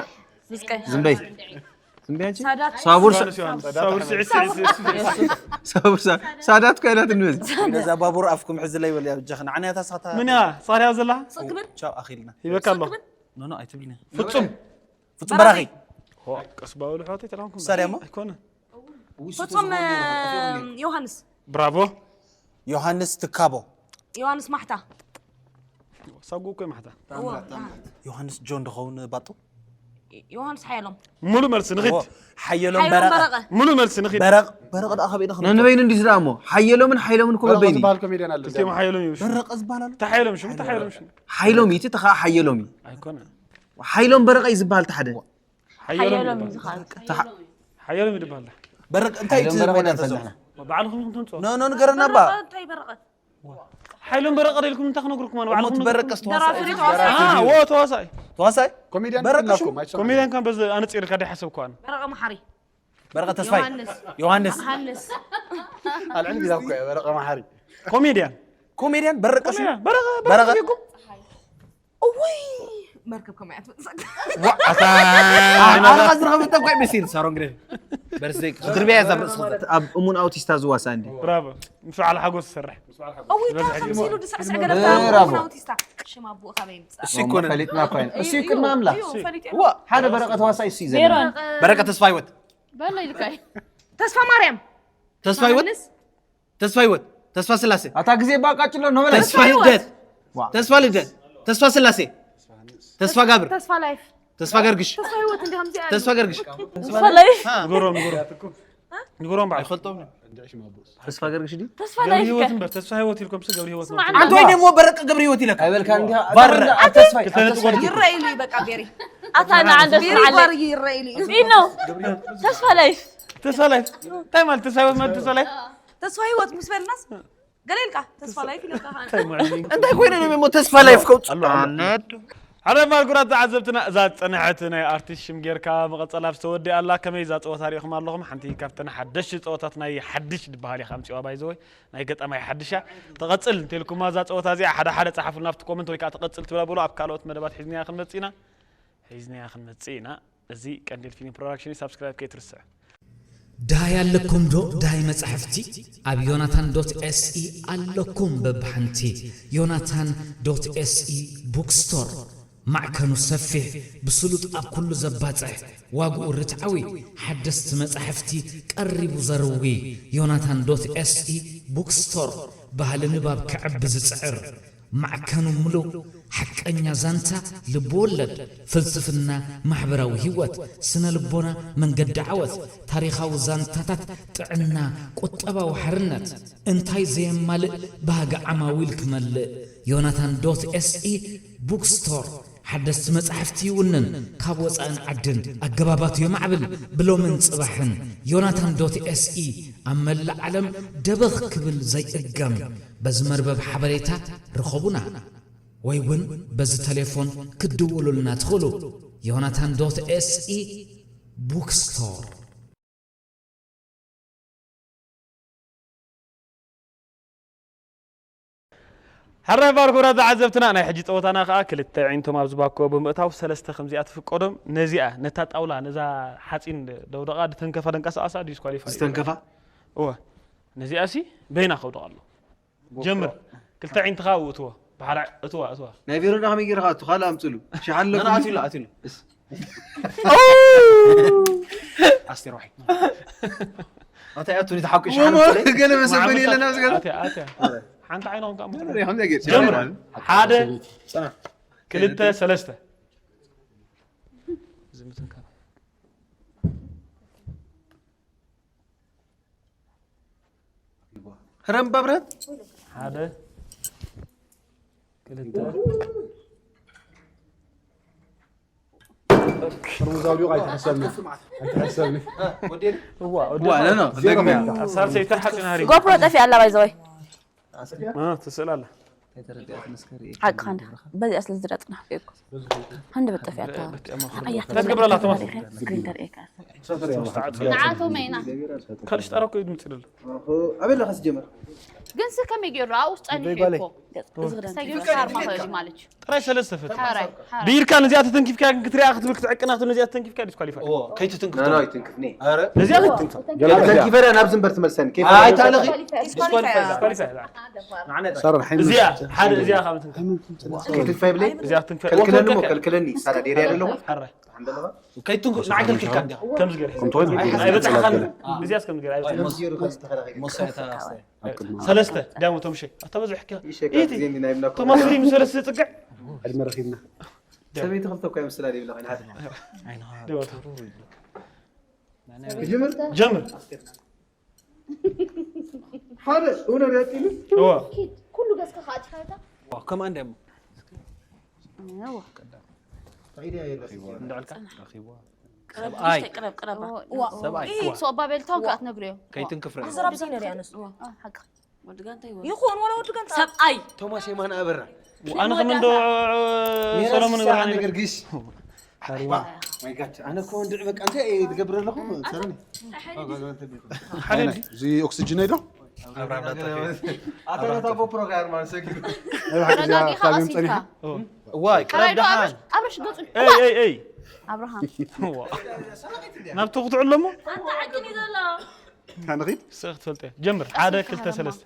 ምስቀይ ዝም በይ ዝም በይ አንቺ ሳዳት ሳቡር ሳቡር ስዒድ ስዒድ ሳቡር ሳ- ሳዳት እኮ ኣይላትን ንበዚ ነዛ ባቡር ኣፍኩም ሕዝለይ በል ያ ብጃኽን ዓንያታ ሳታ ምን እያ ጻርያ ዘላ ስቕ ክብል ቻው ኣኺልና ይበካ ኣለኹ ኖ ኖ ኣይትብልኒ ፍጹም ፍጹም በራኺ ቀስ ባበሉ ኣሕዋተይ ተላምኩም ሳርያ እሞ? ኣይኮነ ፍጹም ዮሃንስ ብራቮ ዮሃንስ ትካቦ ዮሃንስ ማሕታ ሳጉ እኮ ማሕታ እዎ ዮሃንስ ጆን ድኸውን ባጡ ዮሃንስ ሓየሎም ሙሉ መልሲ ንኺድ ሓየሎም ሓየሎም በረቐ በረቐ ሙሉ መልሲ ንኺድ በረቕ በረቐ ደኣ ከበይ ንኽነ ነንበይኑ እንዲሁ ዝደኣ እሞ ሓየሎምን ሓይሎምን እኮ በረቐ በበይኑ ዝበሃል ኮሜድያን ኣሎ። ክልቲኦም ሓየሎም እዩ በረቐ ዝበሃል ኣሎ እንታይ ሓየሎም ሽሙ እንታይ ሓየሎም ሽሙ ሓይሎም እዩ እቲ ተኸዓ ሓየሎም እዩ ኣይኮነ ሓይሎም በረቐ እዩ ዝበሃል ተሓደ ሓየሎም ሓየሎም እዩ ይበሃል። ዝኸኣል ሓየሎም ይድበሃል በረቐ እንታይ እቲ ሓይሎም በረቐ ሜዳ ኢና ተዘው ንፈልጥ ባዕልኹም ኢኹም ትምፅኦ ኖ ኖ ንገረና ባ እንታይ በረቐት ሓይሎም በረቐ ደልኩም እንታይ ክነግርኩም ኣነ እሞ ባዕልኹም ትበረቀስ ደራሲ ተዋሳኢ ተዋሳኢ አ ወ ተዋሳኢ ተዋሳይ ኮሜድያን በረቀ ኩላኩም ሽም- ኣይሰማዕን። ኮሜድያን ከም በዚ ኣነፂርካ ዳይ ሓሰብኩ ኣነ በረቐ መሓሪ በረቀ ተስፋይ ዮሃንስ ዮሃንስ ዮሃንስ ኣልዕል ጊዜ እኮ እየ በረቀ መሓሪ ኮሜድያን ኮሜድያን በረቀ ሽም በረቐ በረቐ እውይ መርከብ ከማይ ኣትበጥሰካ ኣረኻ ዝረኸበ ጠቋይ መሲል ሳሮን ግደ በርዝደይ ክትርብያ እያ ዛብ ርእስኻ ኣብ እሙን ኣውቲስታ ዝዋሳ እንዲ ብራቮ ምስ በዓል ሓጎስ ዝሰርሕ እውይ ካብ ከምዚ ኢሉ ድስዕስዕ ገለ ብራቮ። ብራውቲስታ ሽም ኣቡኡ ካበይ ይምፃእ እሱ ይኮነ ፈሊጥና እኳ ኢና እሱ እዩ ቅድሚ ኣምላኽ እዩ ፈሊጥ እዩ ዋ ሓደ በረቐ ተዋሳኢ እሱ እዩ ዘለ ሜሮን በረቀ ተስፋ ህይወት በሎ ኢልካ እዩ ተስፋ ማርያም ተስፋ ህይወት ዮሃንስ ተስፋ ህይወት ተስፋ ስላሴ ኣታ ግዜ ባቃጭሎ ነበረ ተስፋ ልደት ዋ። ተስፋ ልደት ተስፋ ስላሴ ተስፋ ጋብር ተስፋ ላይፍ ተስፋ ገርግሽ ተስፋ ህይወት እንዲ ከምዚ ኣለ ተስፋ ገርግሽ ተስፋ ላይፍ ንገሮም ንገሮም ንገሮም በዓል ኣይፈልጦም ተስፋ ገርግሽ ድዩ ተስፋ ገብሪ ላይፍ ህይወት ከ እምበር ተስፋ ህይወት ኢልኩም ስ ገብሪ ህይወት ስማዕ ነው እንዶ ኣንተ ወይ ደግሞ በረቀ ገብረ ህይወት ይለካ ኣይበልካ እንዲ ባረ ተስፋ ክልተ ነጥቢ ወርቂ ይረአ ኢሉ እዩ በቃ ቤሪ ኣታ ንዓንደ ቤሪ ስማዓለ ባርይ ይረአ ኢሉ እዩ ኢኖ ተስፋ ላይፍ ተስፋ ላይፍ እንታይ ማለት ተስፋ ህይወት ማለት ተስፋ ላይፍ ተስፋ ህይወት ምስ በልናስ ገለ ኢልካ ተስፋ ላይፍ ኢለካ እንታይ ኮይነ ነው እሞ ተስፋ ላይፍ ከውፅ ኣሎ ኣሎ ሓደ ማልኩራት ተዓዘብትና እዛ ዝፀንሐት ናይ ኣርቲስት ሽም ጌርካ መቐፀላ ዝተወዲኣ ኣላ ከመይ እዛ ፀወታ ሪኢኹም ኣለኹም ሓንቲ ካብተን ሓደሽቲ ፀወታት ናይ ሓድሽ ዝበሃል ኢኻ ኣምፂዋ ባይዘወይ ናይ ገጣማይ ሓድሻ ተቐፅል እንተልኩማ እዛ ፀወታ እዚኣ ሓደ ሓደ ፀሓፉ ናብቲ ኮመንት ወይ ከዓ ተቐፅል ትብላ በሉ ኣብ ካልኦት መደባት ሒዝናያ ክንመፅእ ኢና ሒዝናያ ክንመፅእ ኢና እዚ ቀንዲል ፊልም ፕሮዳክሽን ሳብስክራይብ ከይትርስዕ ዳይ ኣለኩም ዶ ዳይ መጻሕፍቲ ኣብ ዮናታን ዶት ኤስኢ ኣለኩም በብሓንቲ ዮናታን ዶት ኤስኢ ቡክስቶር ማዕከኑ ሰፊሕ ብስሉጥ ኣብ ኩሉ ዘባጽሕ ዋግኡ ርትዓዊ ሓደስቲ መጻሕፍቲ ቀሪቡ ዘርዊ ዮናታን ዶት ኤስኢ ቡክስቶር ባህሊ ንባብ ክዕቢ ዝጽዕር ማዕከኑ ምሉእ ሓቀኛ ዛንታ ልብወለድ ፍልስፍና ማሕበራዊ ህይወት ስነ ልቦና መንገዲ ዓወት ታሪኻዊ ዛንታታት ጥዕና ቁጠባዊ ሓርነት እንታይ ዘየማልእ ባህጊ ዓማዊል ክመልእ ዮናታን ዶት ኤስኢ ቡክስቶር ሓደስቲ መጻሕፍቲ ይውንን ካብ ወጻእን ዓድን ኣገባባቱ የማዕብል ብሎምን ጽባሕን ዮናታን ዶት ኤስኢ ኣብ መላእ ዓለም ደበኽ ክብል ዘይእገም በዚ መርበብ ሓበሬታ ርኸቡና ወይ እውን በዚ ተሌፎን ክትድውሉልና ትኽእሉ ዮናታን ዶት ኤስኢ ቡክስቶር ሕራይ ባርኮራ ተዓዘብትና ናይ ሕጂ ፀወታና ከዓ ክልተ ዒንቶም ኣብዚ ባኮ ብምእታው ሰለስተ ከምዚኣ ትፍቀዶም ነዚኣ ነታ ጣውላ ነዛ ሓፂን ደውደቃ ድተንከፋ ደንቀሳቀሳ ዲስኳሊፋይ ዝተንከፋ እወ ነዚኣ ሲ በይና ከውደቃ ኣሎ ጀምር ክልተ ዒንትኻ ኣብኡ እትዎ ብሓደ እትዋ እትዋ ናይ ቬሮና ከመይ ገይርካ ኣቱ ካልእ ኣምፅሉ ሽሓን ኣለኩም ኣትሉ ኣትሉ ኣስቴር ዋሒ ኣታይ ኣቱኒ ተሓቂሽ ገለ መሰበኒ የለና ዝገ ኣትያ ኣትያ ሓንቲ ዓይኖም ከዓ ከምዚ ገይር ጀምር ሓደ ክልተ ሰለስተ ረምባብረት ሓደ ክልተ ጥርሙዝ ኣውዲቑ ኣይትሕሰብኒ ኣይትሕሰብኒ እዋ ዋ ኖ ኖ ደግመያ ኣብ ሳልሰይቲ ሓፂን ሃሪ ጎፕሮ ጠፊኣ ኣላ ባይዘወይ ትስእል ኣላ ሓቅኻ እንዲኻ። በዚኣ ስለ ዝረጽናሕኩ እየ እኮ። ሃንደበት ጠፊኣታ። ኣያ ክትገብረላ ተማስ። ስክሪን ተርእየካ። ንዓቶም ኢና። ካልሽ ጠረኮ እዩ ድምፅ ይደሎ። ኣበይ ኣለኻ ሲጀመር? ግን ስ ከመይ ገይሩ ኣብኡ ጸኒሑ እዩ እኮ። ሰጊሩ ሳር ማኸል እዩ ማለት እዩ። ጥራይ ሰለስተ ፈት። ሓራይ፣ ሓራይ። ብኢድካ ነዚኣ ተተንኪፍካ ክትሪኣ ክትብል ክትዕቅና ክትብል ነዚኣ ተተንኪፍካ ዲስኳሊፋይ። ከይትትንክፍ ኖ፣ ኖ፣ ይትንክፍኒ። ነዚኣ ከይትትንክፍ። ገለ ተተንኪፈ ናብ ዝንበር ትመልሰኒ። ከይፍ ኣይታለኺ። ዲስኳሊፋይ። ዲስኳሊፋይ። ንዓና ጥራይ። ሰራር ሓይሚ እዚኣ፣ ሓደ እዚኣ ካብ ትንክፍ። ከይትንክፋ ይብለይ? እዚኣ ትንክፍ። ከልክለኒ እሞ፣ ከልክለኒ። ሳላ ዴርያ ኣለኹ። ሓራይ። ሓንደ ኣለኻ? ከይትንኩ ንዓይ ከልክልካ እንዲኻ። ከምዚ ገይረ። ከምቲ ኮይኑ ኣይበጽሓኻን። እዚኣስ ከምዚ ገይረ ኣይበጽሓኻን። ሞስ ገይሩ ከም ዝተኸላኸለ። ሞስ እታ ኣስታይ። ኣብ ቅድሚ ሰለስተ ዳሞ ቶም ሸይ። ኣታ በዝሕካ። ይሸካ ኢቲ። ዜኒ ናይ ብላኮ። ቶማስ ሪም ሰለስተ ጽግዕ። ዕድመ ረኺብና። ሰበይቲ ክልተ እኮ ይመስላ ይብላ ኮይና። ደወታ። ጀምር። ጀምር። ሓደ እውነ ሪያጢሉ። እዋ። ኪድ፣ ኩሉ ገጽካ ከኣ ኣጥፋእካ። ዋ፣ ከምኣ እንድያ እሞ። እዋ። እንዳዕልካ? ረኺብዋ። ቅረብ፣ ሰብኣይ። ትሽተ ቅረብ፣ ቅረብ። እዋ። ሰብኣይ። ይሄ እዋ። ሰው ባቤልታውን ከኣ ትነግርዮ። ከይትንክፍ ርኣይ። ዝራብ ዘይነ ሪኣ ንሱ። እዋ። ሓቂ። ወዲ ጋንታ ይወ-፣ ይኹን፣ ወላ ወዲ ጋንታ። ሰብኣይ። ቶማስ የማነ ኣበራ። ኣነ ከም እንዶ ሰሎሞን ንስኻ እብራሂም። ነገር ግሽ። ሃሪማ። ማይ ጋድ፣ ኣነ እኮ እንድዒ በቃ እንታይ እየ ዝገብር ኣለኹ? ሰሎኒ። ሓደ እንዲ። እዚ ኦክስጅን ኣይዶ? ኣቶ ነታ ቦፕሮ ጋር ማለት ሰጊሩ። ናይ ብሓቂ እዚኣ ተረጋጊኻ ክታብ እዮም ቀሲንካ። ጸኒሓ። ዋይ፣ ቅረብ ተረጋጊ፣ ደሓን። ኣብርሽ፣ ኣብርሽ ገጹ። ኤይ፣ ኤይ፣ ኤይ። ኣብርሃም። ዋ። ናብቲ ክትዕሎ እሞ? ኣንታ ዓቂ እዩ ዘሎ። ካን ኺድ? ስቕ ክትፈልጥ እያ። ጀምር። ሓደ፣ ቀሲንካ ክልተ፣ ሃረማ። ሰለስተ።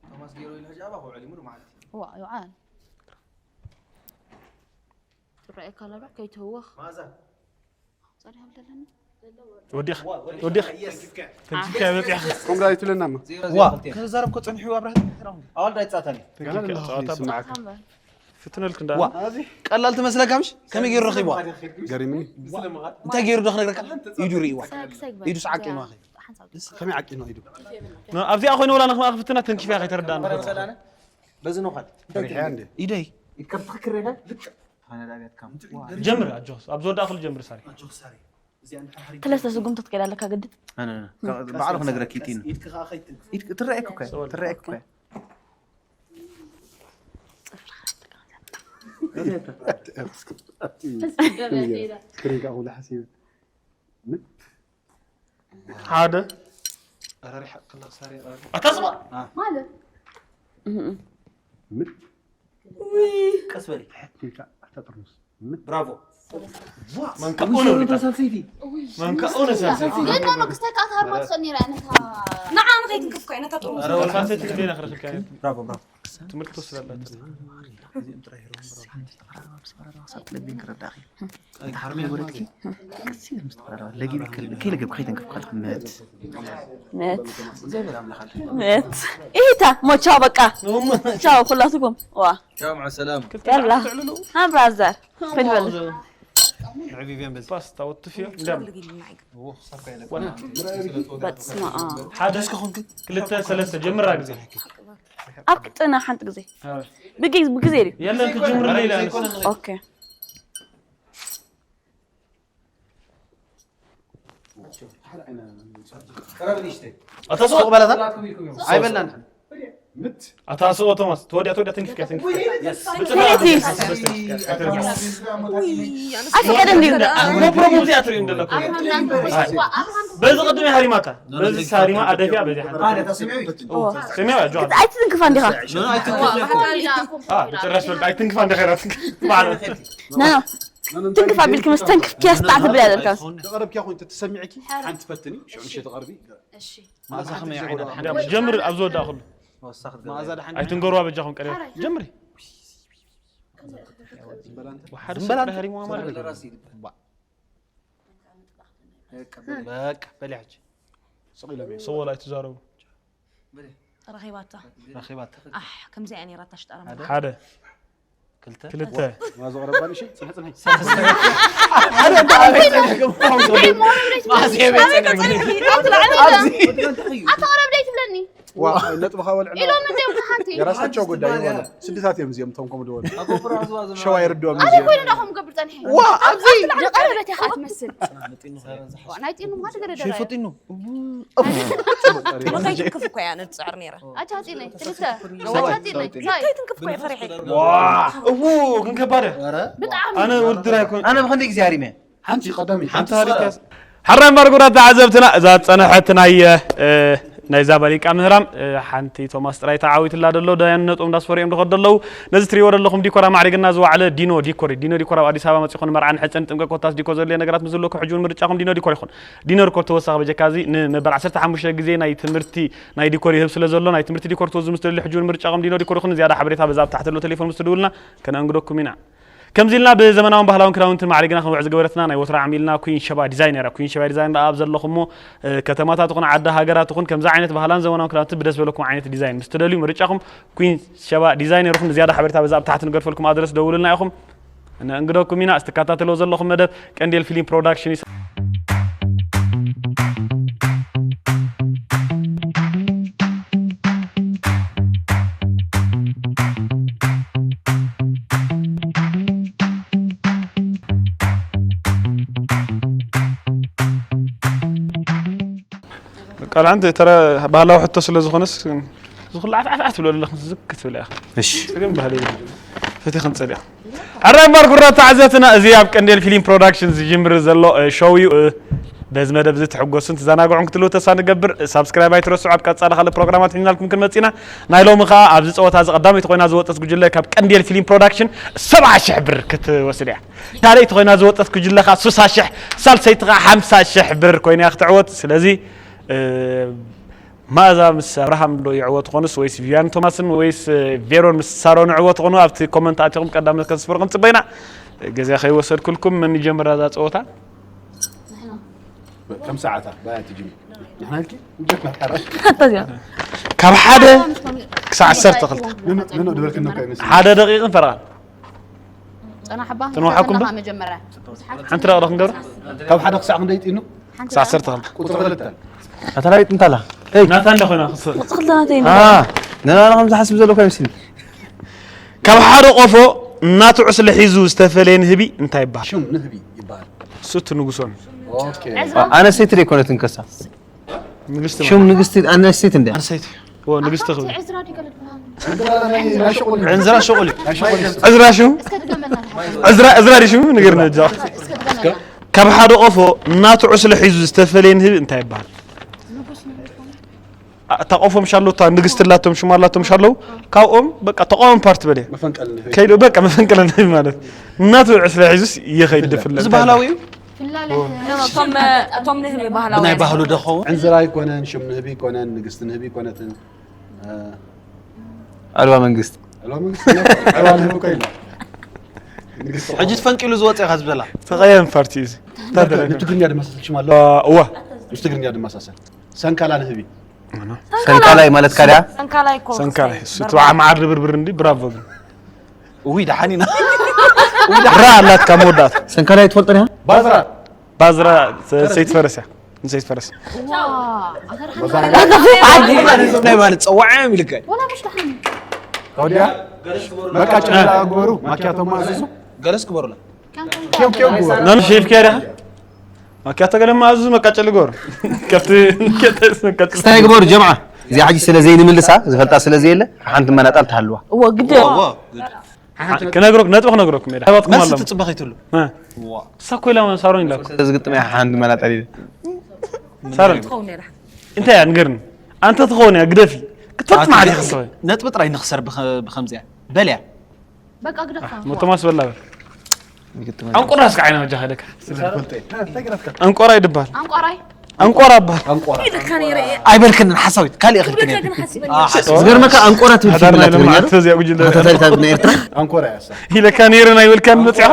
ቶማስ ገይሩ ኢሉ ሕጂ ኣባኹ ዕሊሙ ማለት እዩ። ዋ፣ ይውዓል። ትረኣየካ ኣሎ ዶ? ከይትህወኽ። መኣዛ። ጸኒሖም ዘለኒ። ወዲኻ፣ ወዲኻ። ተንኪፍካ በጺሕኻ። ከምዳ ኣይትብለና እማ። ዋ፣ ክዛረብ እኮ ጸኒሑ ኣብርሃ። ኣዋል ዳይ ጻታኒ። ተንኪፍካ ተንኪፍካ ጸዋታ ጸዋታ። ይስማዓካ። ሓምበል። ፍትነልክ እንዳ ዋ፣ ቀላል ትመስለካ ምሽ? ከመይ ገይሩ ረኺብዋ? ገሪምኒ። እንታይ ገይሩ ዶ ክነግረካ? ኢዱ ርእይዋ። ሰግ፣ ሰግ በል። ኢዱ ሰዓቂ ማኺ። ሓንሳብ። ከመይ ዓቂኑ ኢዱ? ኖ፣ ኣብዚኣ ኮይነ ወላ ንኽማ ክፍትና ተንኪፍያ ከይተረዳእና። በዚ ነው ኻል። እንታይ ፈሪሐ ትብል? እንዴ? ኢደይ። ኢድካ ብትኽክል ሬዳ? ልክ። ኣነ ዳቢያት ካም። ጀምር፣ ኣጆስ። ኣብ ዝወዳእኽሉ ጀምር፣ ሳሪ። ኣጆስ፣ ሳሪ። እዚኣ እንድሕር ሓሪፍ ክልተ ስጉምቲ ትከይድ ኣለካ ግድን። ኣነ፣ ኣነ። ባዕሉ ክነግረኪ ኢድኪ። ኢድኪ ኸዓ ኸይትንክፍ። ኢድኪ፣ ትረኣየኪ እኮ እያ። ሰወል። ትረኣየኪ እኮ እያ። ክሪንካ ኩሉ ሓሲበ። ሓደ። ኣራሪሓ ክላ ሳሪ ኣራሪ። ኣታ ስማ። ማለት? ምን? ቀስ በሊ። ትሕት ኢልካ ኣታ ጥርሙስ። ምን? ብራቮ። መንካ ኡነ ብታ። ሳልሰይቲ። መንካ ኡነ ሳልሰይቲ። ግን ኖ፣ ኖ፣ ክስታይ ከኣ ታርማ ትኽእል ነይራ፣ ነታ ንዓ ንኸይትንክፍ እኮ እያ፣ ነታ ጥርሙስ። ኧረ፣ ወላ ሳልሰይቲ ግዴና ክረኽልካ እያ። ብራቮ፣ ብራቮ። ትምህርቲ ትወስድ ኣላ። እዚኦም ጥራይ ይረኽቡ። ክሳብ ትለግብን ክረዳእኺ። እንተ ሓርሚ ወረድኪ፣ ቀስ ኢልኪ ምስ ተቐራረባ፣ ለጊብኪ ከይለ-፣ ከይለገብኪ ከይተንከፍኪ ከለኺ ምት። ምት። እግዚኣብሔር ኣምላኽ ኣለ። ምት። ኢታ፣ ሞ ቻው በቃ። ቻው ኩላትኩም። ዋ። ቻው፣ መዓ ሰላም። ያላ። ሃ ብራዘር። ከይድ በል። ንዕቢብዮም በዚ። ፓስታ ወትፍዮ። እንዳም። በስመ ኣብ። ሓደ እስከ ኹንክ። ክልተ፣ ሰለስተ፣ ጀምራ ግዜ። ኣብ ቅጥና ሓንቲ ግዜ። ኣረ። ብግ-፣ ብግዜ ድዩ? የለን፣ ክጅምር ሌላ። ኦኬ። ኣታ ስቕ በላታ። ኣይበላን። ኣታ ስቕ ቶማስ፣ ተወዲያ፣ ተወዲያ፣ ተንኪፍካ፣ ተንኪፍካ። ብጽናት። ኣይፍቀድን ድዩ? ኖ ፕሮብለም፣ እዚኣ ትርእዩ እንደለኩም። በዚ ቅድም ሃሪማታ። በዚ ሳሪማ ኣደፊያ፣ በዚ ሓንቲ። ስሚያ፣ ጆን። ኣይትትንክፋ እንዲኻ። አ፣ ብጭራሽ በልካ፣ ኣይትንክፋ እንዲኻ ኢላ ትንክፍ። ማለት። ና፣ ና። ትንክፍ ኣቢልኪ ምስ ተንክፍኪ ኣስጣዕ ትብል እያ ዘለካ። ተቐረብኪያ ኮይኑ ተሰሚዕኪ፣ ሓንቲ ፈትኒ፣ ሽዑ ምሸት ተቐርቢ። እሺ። መኣዛ ከመይ ዓይነት ሓደ ጀምር፣ ኣብ ዝወዳእኽሉ። መኣዛ ደሓን ኣይትንገሩዋ በጃኹም፣ ቀሪባ። ሓራይ። ጀምሪ። ዝም በል ኣንተ። ወሓደ ዝም በል ኣንተ። ሰብሪ ሃሪምዋ ማለት። በቃ፣ በቃ፣ በል ሕጂ። ስቕ ኢሎም እዮም። ሰወል ኣይትዛረቡ። ረኺባታ። ረኺባታ። ኣሕ፣ ከምዚኣ እያ ነይራታ ሽጣራ ሓደ። ማለት። ሓደ። ክልተ። ክልተ። ማዞ ቀረባ ንእሽተይ፣ ጽንሒ፣ ጽንሒ። ሓደ እንዳ ኣበይ ጸኒሕኩም? ኣታ ቀረብ ደይ ትብለ ዋ፣ ነጥብኻ ወልዕና። ኢሎም እንዲዮም ሓንቲ የራሳቸው ጉዳይ ይሆነ። ስድታት እዮም እዚኦም፣ እቶም ከምኡ ዝበሉ። ሸዋ ይርድኦም ኣነ እዚኦም። ኮይኑ ዳኹም ገብር ጸኒሐ ዋ፣ ኣብዚ ዝቐረበት ኢኻ ትመስል። ዋ፣ ናይ ጢኑ ማድ ገለ ደረ ሸይፈጢኑ መካይትን ክፍ እኮ እያ ነትፅዕር ነይራ ኣቻ ጢነ ትልተ ኣቻ ጢነ ሳይ መካይትን ክፍ እኮ እያ ፈሪሐ እዎ ግን ከባደ ብጣዕሚ ኣነ ውድድር ኣይኮን ኣነ ብክንደይ ግዜ ሃሪመ ሓንቲ ቀዳሚ ሓንቲ ሃሪካስ ሓራይ እምበር ጉራት ተዓዘብትና እዛ ዝፀንሐት ናይ እ፣ ናይዛ ባሊቃ ምህራም እ፣ ሓንቲ ቶማስ ጥራይ ተዓዊትላ ደሎ ዳያን ነጥቦም እንዳስፈሩ እዮም ዝኸዱ ኣለዉ ነዚ ትሪእዎ ዘለኹም ዲኮር ኣማዕሪግና ዝዋዕለ ዲኖ ዲኮር እዩ። ዲኖ ዲኮር ኣብ ኣዲስ ኣበባ መፂኹ ንመርዓ ንሕፀን ጥምቀት ኮታስ ዲኮር ዘድልየ ነገራት ምስ ዝህልወኩም ሕጂ እውን ምርጫኹም ዲኖ ዲኮር ይኹን። ዲኖ ዲኮር ተወሳኺ በጀካ እዚ ንመበል ዓሰርተ ሓሙሽተ ግዜ ናይ ትምህርቲ ናይ ዲኮር ይህብ ስለ ዘሎ ናይ ትምህርቲ ዲኮር ትወዙ ምስ ትደልዩ ሕጂ እውን ምርጫኹም ዲኖ ዲኮር ይኹን። ዝያዳ ሓበሬታ በዛ ኣብ ታሕቲ ዘሎ ቴሌፎን ምስ ትድውልና ከነእንግደኩም ኢና። ከምዚ ኢልና ብዘመናውን ባህላውን ክዳውንትን ማዕሪግና ክንውዕ ዝገበረትና ናይ ወትራ ዓሚልና ኩን ሸባ ዲዛይን ነይራ። ኩን ሸባ ዲዛይን ደኣ ኣብ ዘለኹሞ እ፣ ከተማታት ይኹን ዓዲ ሃገራት ይኹን ከምዚ ዓይነት ባህላን ዘመናውን ክዳውንቲ ብደስ በለኩም ዓይነት ዲዛይን ምስ ትደልዩ ምርጫኹም ኩን ሸባ ዲዛይን ነይርኩም። ንዝያዳ ሓበሬታ በዛ ኣብ ታሕቲ ንገድፈልኩም ኣድረስ ደውሉልና ኢኹም። ነእንግደኩም ኢና። እስትከታተልዎ ዘለኹም መደብ ቀንዴል ፊልም ፕሮዳክሽን እዩ። ቃል ሓንቲ ተረ ባህላዊ ሕቶ ስለ ዝኾነስ ዝኹሉ ዓፍዓፍዓፍ ትብሎ ዘለኹም ዝክ ትብል ኢኻ እሺ ግን ባህሊ ፈቲ ክንጸል ኢኻ ኣረ እምበር ጉራ ተዓዘትና እዚ ኣብ ቀንዴል ፊልም ፕሮዳክሽን ዝጅምር ዘሎ እ፣ ሾው እዩ እ፣ በዚ መደብ እዚ ትሕጎሱን ትዘናግዑን ክትልው ተስፋ ንገብር ሳብስክራይብ ኣይትረስዑ ኣብ ቀጻሊ ካልእ ፕሮግራማት ሒዝናልኩም ክንመጽእ ኢና ናይ ሎሚ ከኣ ኣብዚ ጸወታ እዚ ቀዳመይቲ ኮይና ዝወጸት ጉጅለ ካብ ቀንዴል ፊልም ፕሮዳክሽን ሰብዓ ሽሕ ብር ክትወስድ እያ ካልኣይቲ ኮይና ዝወጸት ጉጅለ ከኣ ሱሳ ሽሕ ሳልሰይቲ ከኣ ሓምሳ ሽሕ ብር ኮይና እያ ክትዕወት ስለዚ እ፣ መኣዛ ምስ ኣብርሃም ዶ ይዕወት ኾኑስ ወይስ ቪያን ቶማስን ወይስ ቬሮን ምስ ሳሮን ይዕወት ኾኑ ኣብቲ ኮመንት ኣቲኹም ቀዳምነት ከስፍሩ ክንጽበ ኢና ገዚኣ ከይወሰድኩልኩም መን ይጀምር እዛ ፀወታ ከም ሰዓታ ባያ ትጅምር ንሕና ኢልኪ ካብ ሓደ ክሳብ ዓሰርተ ክልተ ንኖ ድበልክኖ ከይመስል ሓደ ደቂቕን ፈረቓን ጸናሕባ ተነዋሓኩም ዶ? መጀመርያ ሓንቲ ደቕደ ክንገብር ካብ ሓደ ክሳዕ ክንደይ ይጥኑ ክሳብ ዓሰርተ ክልተ ቁፅሪ ክልተ ኣታ ላይጥ እንታላ ናታ እንዳ ኮይና ክስ- ክልተ ናተይ ነናና ከም ዝሓስብ ዘለኩ ኣይመስልኒ ካብ ሓደ ቆፎ እናቱ ዕስለ ሒዙ ዝተፈለየ ንህቢ እንታይ ይበሃል ሽም ንህቢ ይበሃል እሱ እቲ ንጉሶ ነው ኦኬ ኣነስተይቲ ደይኮነትን ከሳ ንግስቲ ሽም ንግስቲ ኣነስተይቲ እንደ ኣንሰይቲ ዎ ንግስቲ ክብል ዕዝራ ዲገለድና ዕንዝራ ሸቁል ዕዝራ ሽሙ እስከ ድገመና ዕዝራ ዕዝራ ድዩ ሽሙ ንገርና እጃ እስከ ድገመና ካብ ሓደ ቆፎ እናቱ ዕስለ ሒዙ ዝተፈለየ ንህቢ እንታይ ይበሃል እታ ቆፎ ምሻሎ እታ ንግስቲ ላቶም ሽማ ላቶም ምሻለው ካብኦም በቃ ተቃወም ፓርቲ በለ መፈንቀል ንህቢ ከይዱ በቃ መፈንቅለ ንህቢ ማለት እናቱ ዕስለ ሒዙስ ይኸይድ ድፍለ እዚ ባህላዊ እዩ ፍላለ እቶም ንህቢ ባህላዊ ብናይ ባህሉ ደኸውን ዕንዝራ ይኮነን ሽም ንህቢ ይኮነን ንግስቲ ንህቢ ይኮነትን ኣልባ መንግስቲ ዕልዋ መንግስቲ ዕልዋ ንህቢ እኮ ይላ ንግስቲ ሕጂ ትፈንቂሉ ዝወፀ ኢኻ ዝበላ ተቀየም ፓርቲ እዚ ንትግርኛ ድማ ሳሰል ሽማ ኣሎ እዋ ምስ ትግርኛ ድማ ሳሰል ሰንካላ ንህቢ ሰንካላይ ማለት ካድያ ሰንካላይ እኮ ሰንካላ እሱ ትባዓ መዓር ድብርብር እንዲ ብራቮ ግን ውይ ደሓን ኢና ራ ኣላትካ መወዳእታ ሰንካላይ ትፈልጦ ዲኻ ባዝራ ባዝራ ሰይት ፈረስያ ንሰይት ፈረስ ናይ ማለት ፀዋዕም ኢልካ ወዲያ መቃጭ ግበሩ ማኪያቶ ማእዝዙ ገለስ ግበሩላ ኬው ኬው ግበሩ ነን ሼፍ ከያ ዲኻ ማኪያቶ ገለ ማእዝዙ መቃጨ ልገሩ ከብቲ መቃጨ ክስታይ ግበሩ ጀምዓ እዚኣ ሕጂ ስለ ዘይንምልሳ ዝፈልጣ ስለ ዘየለ ሓንቲ መናጣል ትሃልዋ እዎ ግደ ክነግረኩም ነጥቢ ክነግረኩም ሜዳ ሃይባትኩም መልሲ ኣለሙ ትፅበ ከይትሉ እሳ ኮይላ ሳሮን ኢላ እዚ ግጥም እያ ሓንቲ መናጣል ኢለ ሳሮን እንታይ እያ ንገርኒ ኣንተ ትኸውን እያ ግደፊ ክትፈልጥ ማዕሪ ክትኸውን ነጥቢ ጥራይ ንክሰር ብኸ- ብከምዚያ በልያ በቃ ግደፋ ሞቶማስ በላ በል ኣንቆራ እስከ ዓይና ወጃ ከደካ ኣንቆራ ይድባል ኣንቋራይ ኣንቆራ ባል ኢልካ ነይረ እየ ኣይበልክንን ሓሳዊት ካልእ ክልክን ግን ሓስበኒ ዝገርመካ ኣንቆራ ትብል ፊልም እላ ትግርኛ ዶ ተዚያ ጉጅለ ተኸታታሊታት ናይ ኤርትራ ኣንኮራ ያሳ ኢለካ ነይረ ናይ በልካ መፅያ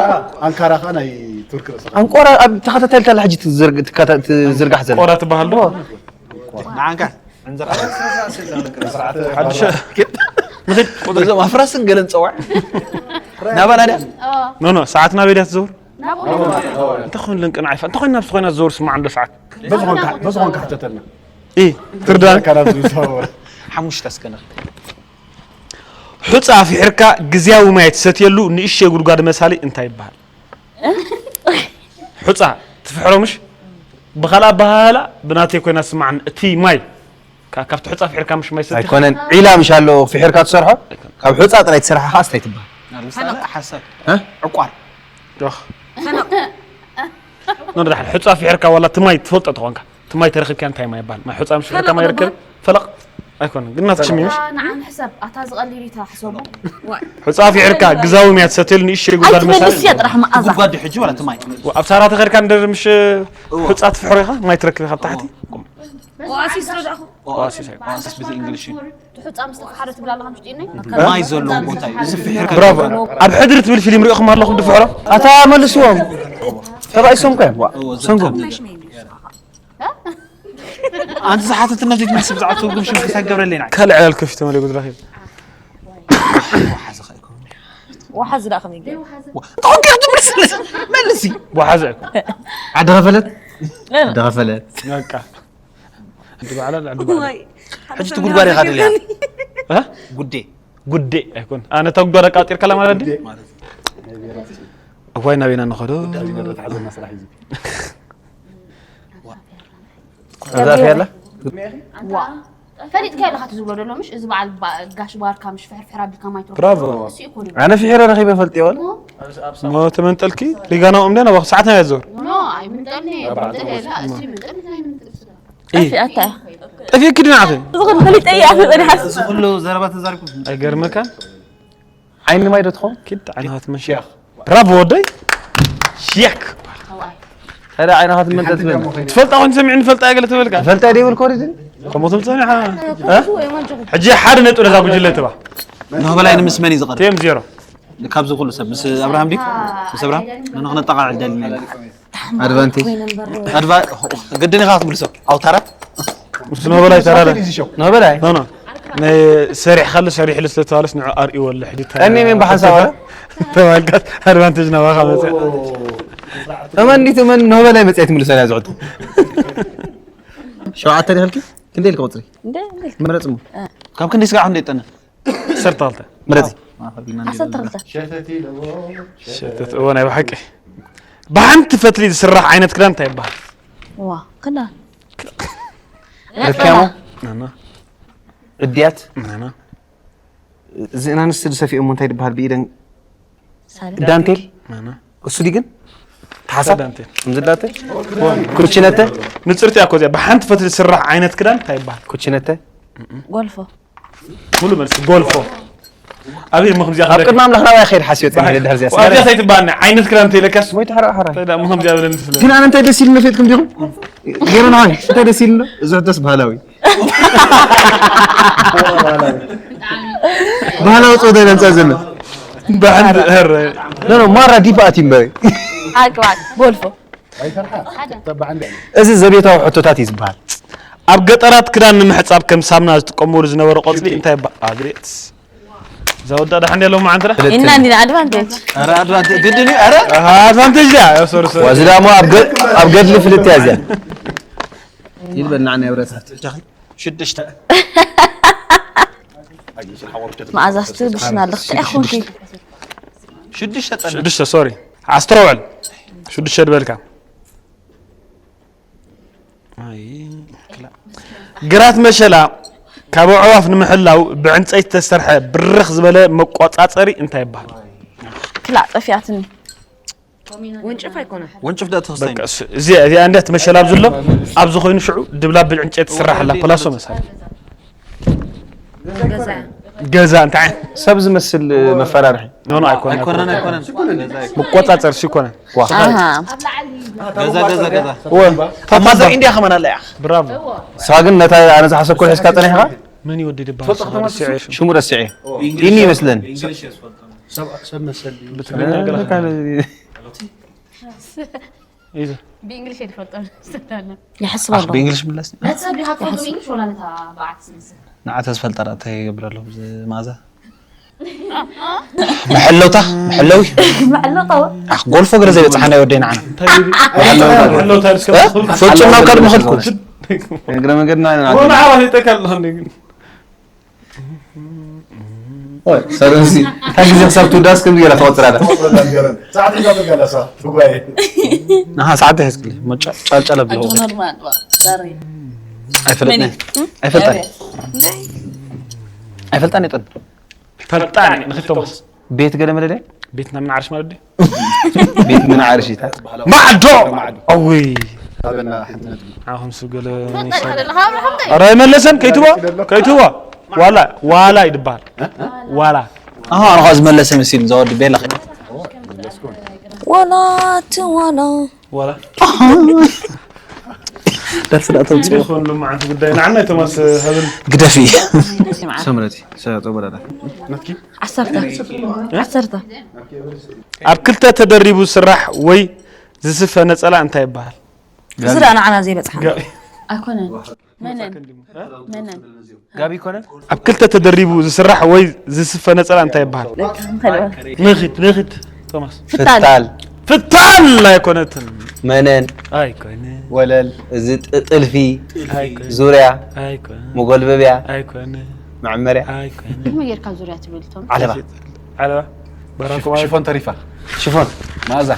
ኣንካራ ኸ ናይ ቱርክ ርእሲ ኣንቆራ ኣብ ተኸታታሊታ ሕጂ ትዝርግ- ትከታ- ትዝርጋሕ ዘላ ቆራ ትበሃል ዶ ንዓንካ ሓድሽ እዞም ኣፍራስን ገለን ፀዋዕ ናባና ድያ ኖ ኖ ሰዓትና ቤድያ ትዘውር ናብኡ እንተኾን ልንቅን ዓይፋ እንተኾን ናብዚ ኮይና ዝዘውር ስማዕ እንዶ ሰዓት በዝኾንካ ሕተተልና ኢ ትርዳን። ካናት ዝሰወር። ሓሙሽተ እስከ ንኽእል። ሑጻ ኣፍሒርካ ግዝያዊ ማይ ትሰትየሉ ንእሽተይ ጉድጓድ መሳሊ እንታይ ይበሃል? ሑጻ ትፍሕሮ ምሽ? ብኻልእ ኣበሃህላ ብናተይ ኮይና ስማዕን እቲ ማይ ካ-፣ ካብቲ ሑጻ ፍሒርካ ምሽ ማይ ሰትኻ? ኣይኮነን። ዒላ ምሽ ኣሎ ፍሒርካ ትሰርሖ? ካብ ሑጻ ጥራይ ትሰርሓ ኸዓ እንታይ ትበሃል? ኣብ ምሳሌ ሓሳብ። እ? ዕቋር። ዶኽ። ኖ፣ ደሓን ሑጻ ፍሒርካ ዋላ እቲ ማይ ትፈልጦ ተኾንካ፣ እቲ ማይ ተረኺብካ እንታይ ማይ ይበሃል? ማይ ሑጻ ምሽ ፍሒርካ ፈለቕ ማይ ይርከብ? ይበሃል። ፈለቕ ኣይኮነን። ግን ናትክሽ ምሽ? ንዓ ንሕሰብ፣ ኣታ ዝቐሊል እዩ ተሓሰቡ። ሑጻ ፍሒርካ ግዝያዊ ማይ ትሰትየሉ ንእሽተይ ጉድጓድ መሳሊ። ኣይትመልስያ ጥራሕ መኣዛ። ጉድጓድ ድዩ ሕጂ ዋላ እቲ ማይ? ኣብ ሳራ ተኸድካ እንደ ምሽ እዎ። ሑጻ ትፍሕሮ ኢኻ፣ ማይ ትረክብ ኢኻ ኣብ ታሕቲ። ኦኣሲስ ረዳእኹ። ኦኣሲስ ኣይ-፣ ኦኣሲስ ብቲ እንግሊሽ እዩ። ትሑጻ ምስ ተፈሓረ ትብላ ኣለኻ ምሽ ዲኒ? ማይ ዘለዎ ቦታ እዩ። እዚ ፍሒርካ ብራቮ። ኣብ ሕድሪ ትብል ፊልም ሪእኹም ኣለኹም ድፍሕሮ? ኣታ መልስዎም። ተባኢሶም እኮ እዮም። ዋ፣ እዎ፣ ሰንጎም። ዘጠም ነገር። ኣንቲ ዝሓተትና ዘይትመልሲ ብዛዕባ ትርጉም ሽም ክሳብ ገብረለይ ንዓይ። ካልእ ዕላል ከፊቶም ኣለይ ጉድራኺ። ወሓዚ ኸ ይከውን? ወሓዚ ደኣ ከመይ ገይሩ? ዋ፣ እንታይ ኾንካ ክትምልስ? መልሲ። ወሓዚ ኣይኮን። ዓዲ ኸፈለት? ዓዲ ኸፈለት። በቃ። ዓዲ ባዕላ፣ ዓዲ ባዕላ። ዋይ። ሕጂ እቲ ጉድጓድ ኢኻ ደልያ። እ? ጉዴ። ጉዴ ኣይኮን። ኣነ እታ ጉድጓድ ኣቃጢርካላ ማለት ድዩ? ማለት እዩ። እዋይ፣ ናበይና ንኸዶ? ጉዳይ ዝነበረ ተሓዘና ስራሕ እዩ። እዛ ኣፍያ ኣላ? ዋ። ፈሊጥካ ኣለኻ እቲ ዝብሎ ዘሎ፣ ምሽ? እዚ በዓል ባ-፣ ጋሽ ባርካ ምሽ ፍሕርፍሕር ኣቢልካ ማይ ትረኽቦ? ብራቮ። እሱ እኮ እዩ። ኣነ ፍሒረ ረኺበ ፈልጥ ይበል። እሞ? እሞ ተመንጠልኪ? ሪጋና ኦም ደና፣ ሰዓትና እያ ትዞር። ኖ፣ ኣይምንጠልኒ። ኣርባዕተ ምንጠልኒ፣ ላ፣ እሱ ይምንጠል፣ ምንታይ ይምንጠል፣ እሱ ዳ። ኢ። ጠፊኣታ እያ። ጠፊእኪ ድዩ ንዓኺ? እዚ ኹሉ ፈሊጠ እያ፣ ፈሊጠ እያ። እዚ ኹሉ ዘረባ ተዛሪብኩም? ኣይገርመካን? ዓይኒ ማይ ዶ ትኸውን? ኪድ ዓይንኻ ትመንሸኽ። ብራቮ ወደይ። ሽያክ። ታዲያ ዓይንኻ ትመንጠል ትብል። ትፈልጣ ኾን ሰሚዕኒ ፈልጣ እያ ገለ ትበልካ። ፈልጣ እየ ደይብል ኮሪድን? ከምኡ ትብል ጸኒሓ። እ? ሕጂ ሓደ ነጥቢ ነዛ ጉጅለ ትባ። ንበላይ ንምስመን እዩ ዝቐርብ። ቴም ዜሮ። ካብዚ ኩሉ ሰብ ምስ ኣብርሃም ድዩ? ምስ ኣብርሃም? ንኽነጠቓዕል ደሊና ኢና። ኣድቫንቴጅ። ኣድቫ-፣ ግድን ኢኻ ክትምልሶ። ኣውታራት? ምስ ኖበላይ ተራረ። ኖበላይ? ኖ፣ ኖ። ናይ ሰሪሕካሉ፣ ሰሪሕሉ ስለ ተባለስ ንዑ ኣርእይዎ ኣሎ ሕጂ። ጠኒ መን ብሓንሳብ ኣረ? ተባልካስ ኣድቫንቴጅ ናባኻ መጽእ። ተመን እንዲት መን ኖበላይ መጽእ ትምልሶ እያ ዝዕቱ። ሸውዓተ ዲኻ ኢልኪ? ክንደይ ኢልኪ ቁጽሪ? እንደ፣ እንደ። ምረጽ እሞ። ካብ ክንደይ ስጋዕ ክንደይ ጠነ? ዓሰርተ ክልተ። ምረጺ። ዓሰርተ ክልተ። ሸተት፣ እዎ፣ ናይ ብሓቂ። ብሓንቲ ፈትሊ ዝስራሕ ዓይነት ክዳን እንታይ ይበሃል? ዋ፣ ክዳን። ርክያሞ? ናና። እድያት? ናና። እዚ ኣንስቲ ዝሰፊኦሞ እንታይ ይበሃል ብኢደን? ሳለ። ዳንቴል? ናና። እሱ ዲ ግን? ተሓሳብ? ዳንቴል። ከምዚ ዳንቴል? ኩችነተ? ንጽርቲ እያ እኮ እዚኣ። ብሓንቲ ፈትሊ ዝስራሕ ዓይነት ክዳን እንታይ ይበሃል? ኩችነተ? ጎልፎ። ሙሉ መልሲ፣ ጎልፎ። ኣበይ እሞ ከምዚኣ ኣብ ክብለካ? ቅድሚ ኣምላኽ ናባይ ክኸይድ ሓስዮ ጸኒሐ ድሕር እዚኣ። ኣብዚኣ እንታይ ትበሃልኒ? ዓይነት ክዳን እንተኢለካስ? ወይ ተሓራ ሓራ። እንታይ ደኣ እሞ ከምዚኣ በለኒ ትብለኒ? ግን ኣነ እንታይ ደስ ኢሉኒ ፈትኩም ዲኹም? ገይሩ ንዓይ እንታይ ደስ ኢሉኒ? እዚ ሕቶስ ባህላዊ። ባህላዊ ጸወታ ኢና ንጻወት ዘለና። ብሓንቲ፣ ኧረ። ኖ፣ ኖ፣ ማራ ዲፓ ኣትዩ እምበሪ። ኣግባብ፣ ጎልፎ። እዚ ዘቤታዊ ሕቶታት እዩ ዝበሃል። ኣብ ገጠራት ክዳን ንምሕጻብ ከም ሳምና ዝጥቀምሉ ዝነበሩ ቆጽሊ እንታይ ይበሃል? ኣቤት። እዛ ወዳ ደሓን ድያ ሎማዓንቲ ደኣ? ኢና እንዲና ኣድቫንቴጅ። ኧረ ኣድቫንቴጅ ግድን እዩ። ኧረ ኣሃ፣ ኣድቫንቴጅ ድያ? ሶሪ፣ ሶሪ። ዋዚ ደኣ እሞ ኣብ ገ-፣ ኣብ ገድሊ ፍልጥ እያ እዚኣ። ይልበል ንዓና የብረታ። ሽዱሽተ። መኣዛስ ትርብሽና ኣለኽ። እንታይ ኾንኪ? ሽዱሽተ ጸንሕ። ሽዱሽተ፣ ሶሪ። ኣስተውዕል። ሽዱሽተ ድበልካ። ኣይ፣ ክላ-፣ ግራት መሸላ ካብ ኣዕዋፍ ንምሕላው ብዕንጸይቲ ዝተሰርሐ ብርኽ ዝበለ መቆጻጸሪ እንታይ ይበሃል? ክላእ፣ ጠፊኣትኒ። ወንጭፍ ኣይኮነን። ወንጭፍ ዳ ተኸስተኝ። በቃ፣ እሱ፣ እዚ፣ እዚ ኣንዳ እቲ መሸላ ኣብ ዘሎ፣ ኣብዚ ኮይኑ ሽዑ ድብላ ብዕንጨይቲ ትስራሕ ኣላ፣ ፕላሶ መሳሊ። ገዛ። ገዛ እንታይ ዓይነት? ሰብ ዝመስል መፈራርሒ። ኖ፣ ኖ፣ ኣይኮነን፣ ኣይኮነን፣ ኣይኮነን። ኣይኮነን። መቆጻጸር እሱ ይኮነን። ዋ። ኣሃ። ገዛ፣ ገዛ፣ ገዛ። ወ-፣ ኣብ ማዘር ኢንድያ ከማን ኣላ እያ። ብራቮ። ንስኻ ግን ነታ ኣነ ዝሓሰብኩ ሒዝካ ጸኒሕኻ? መን እዩ ወዲ ድበሃል? ትፈልጦ ስሙ ከተማ ረሲዐ ስሙ? ሽሙ ረሲዐ። ኢኒ ይመስለኒ። ኢንግሊሽ እየ ዝፈልጦ። ሰብ፣ ሰብ መሰል ድዩ? ብትግርኛ ገለ በቃ ኢዘ። ብእንግሊሽ እየ ዝፈልጦ። ይሓስብ ኣሕ፣ ኣሎ። ብእንግሊሽ ምለስ። ነቲ ሰብ ዲኻ ትፈልጦ ብእንግሊሽ ወላ ነታ ብዓት ትስምስል? ንዓተ ዝፈልጣ ደኣ እንታይ ይገብር ኣለኹ ብዚ መኣዛ? መሐለውታ፣ መሐለዊ። መሐለውታ ወ-፣ ኣሕ፣ ጎልፎ ገለ ዘይበጽሓና ይወደይ ንዓና። እንታይ እዩ? መሐለውታ። መሐለውታ እስከ እ? ትፈልጡ? ፈጹም ናብ ካልእ መኸድኩ። እግረ መንገድና ኢና ወላ ዓባ ሊጠካ ኣለኹ እንዲ ግን ሰረንሲ እታ ግዜ ክሳብ ትውዳስ ከምዚ ገላ ተቆፅራ ኣላ። ሰዓት ሒዛ ትገላ እሳ ትጓየ። ንሃ ሰዓት ተሕዝክሊ ጫልጫል ኣብሎ ኣጆና ድማ ዛሪ ኣይፈለጥኒ ኣይፈልጣን ኣይፈልጣን ይጠን ፈልጣን ንክቶማስ ቤት ገለ መለለ ቤትና ምን ዓርሽ ማለት ድዩ ቤት ምን ዓርሽታት ማዕዶ ኣውይ ኣበና ሓንቲ ነጥቢ። ዓኹም ስብ ገለ ኧረ ኣይመለሰን ከይትቦ ከይትቦ ዋላ ዋላ ይድበሃል ዋላ ኣሃ ኣነ ዝመለሰ መሲሉ ዘወዲ ቤላ ዋላ እቲ ዋላ ዋላ ደርፊ ዳ ተውፅኡ ይኾን ሎማዓንቲ ጉዳይ ንዓና ቶማስ ሃብል ግደፊ ሰምረቲ ሰያጦ በላዳ ናትኪ ዓሰርተ ዓሰርተ ኣብ ክልተ ተደሪቡ ዝስራሕ ወይ ዝስፈ ነፀላ እንታይ ይበሃል እዚ ደኣ ንዓና ዘይበፅሓ ኣይኮነን መነን መነን ጋቢ ይኮነን ኣብ ክልተ ተደሪቡ ዝስራሕ ወይ ዝስፈ ነፀላ እንታይ ይበሃል ንኽድ ንኽድ ቶማስ ፍታል ፍታል ኣይኮነትን መነን ኣይኮነ ወለል እዚ ጥ- ጥልፊ ኣይኮነ ዙርያ ኣይኮነ መጎልበብያ ኣይኮነ መዕመርያ ከመይ ጌርካ ዙርያ ትብል ቶም ዓለባ ዓለባ በራክ ኦባማ ሽፎን ተሪፋ ሽፎን መኣዛ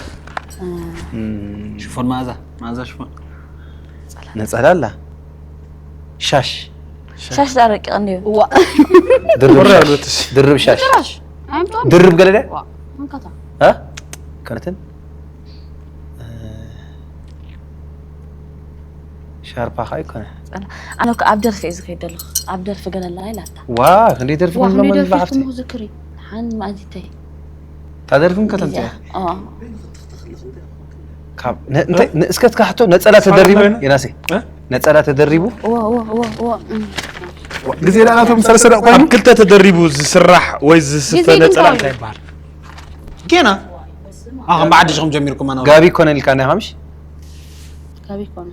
እም፣ ሽፎን መኣዛ መኣዛ ሽፎን ነፀላ ኣላ ሻሽ ሻሽ ዳ ረቂቕ እንድዩ እዋ ድርብ ወረ ሻሽ ያሉትስ ድርብ ሻሽ ጭራሽ ኣይምጣም ድርብ ገለ ደ ዋ እንካታ እ? ከነትን እ፣ ሻርፓ ከዓ ይኮነ ኣነ ከ ኣብ ደርፊ እየ ዝኸይድ ዘለኹ ኣብ ደርፊ ገለላ ኢላታ ዋ ክንደይ ደርፊ ዋ ንብላ ክንደይ መዝባ ደርፊ ሓፍቲ ትምዝክሪ ሓን ማእዚተይ ታደርፍም ከተንተ ኦ ካብ ነ- እንታይ ን- እስከ ትካሕቶ ነፀላ ተደሪቡ የናሴ ነፀላ ተደሪቡ እዎ እዎ እዎ እዎ እም። ግዜ ዳናቶም ሰለስተ ደቂ ኣብ ኮይኑ ክልተ ተደሪቡ ዝስራሕ ወይ ዝስፈ ግዜ ግን ነፀላ ታዊ- እንታይ ይበሃል ጌና ኣኸም ብዓዲ ሽኹም ጀሚርኩም ኣና ጋቢ ይኮነ ኢልካ ናይ ከምሽ ካብ ይኮነ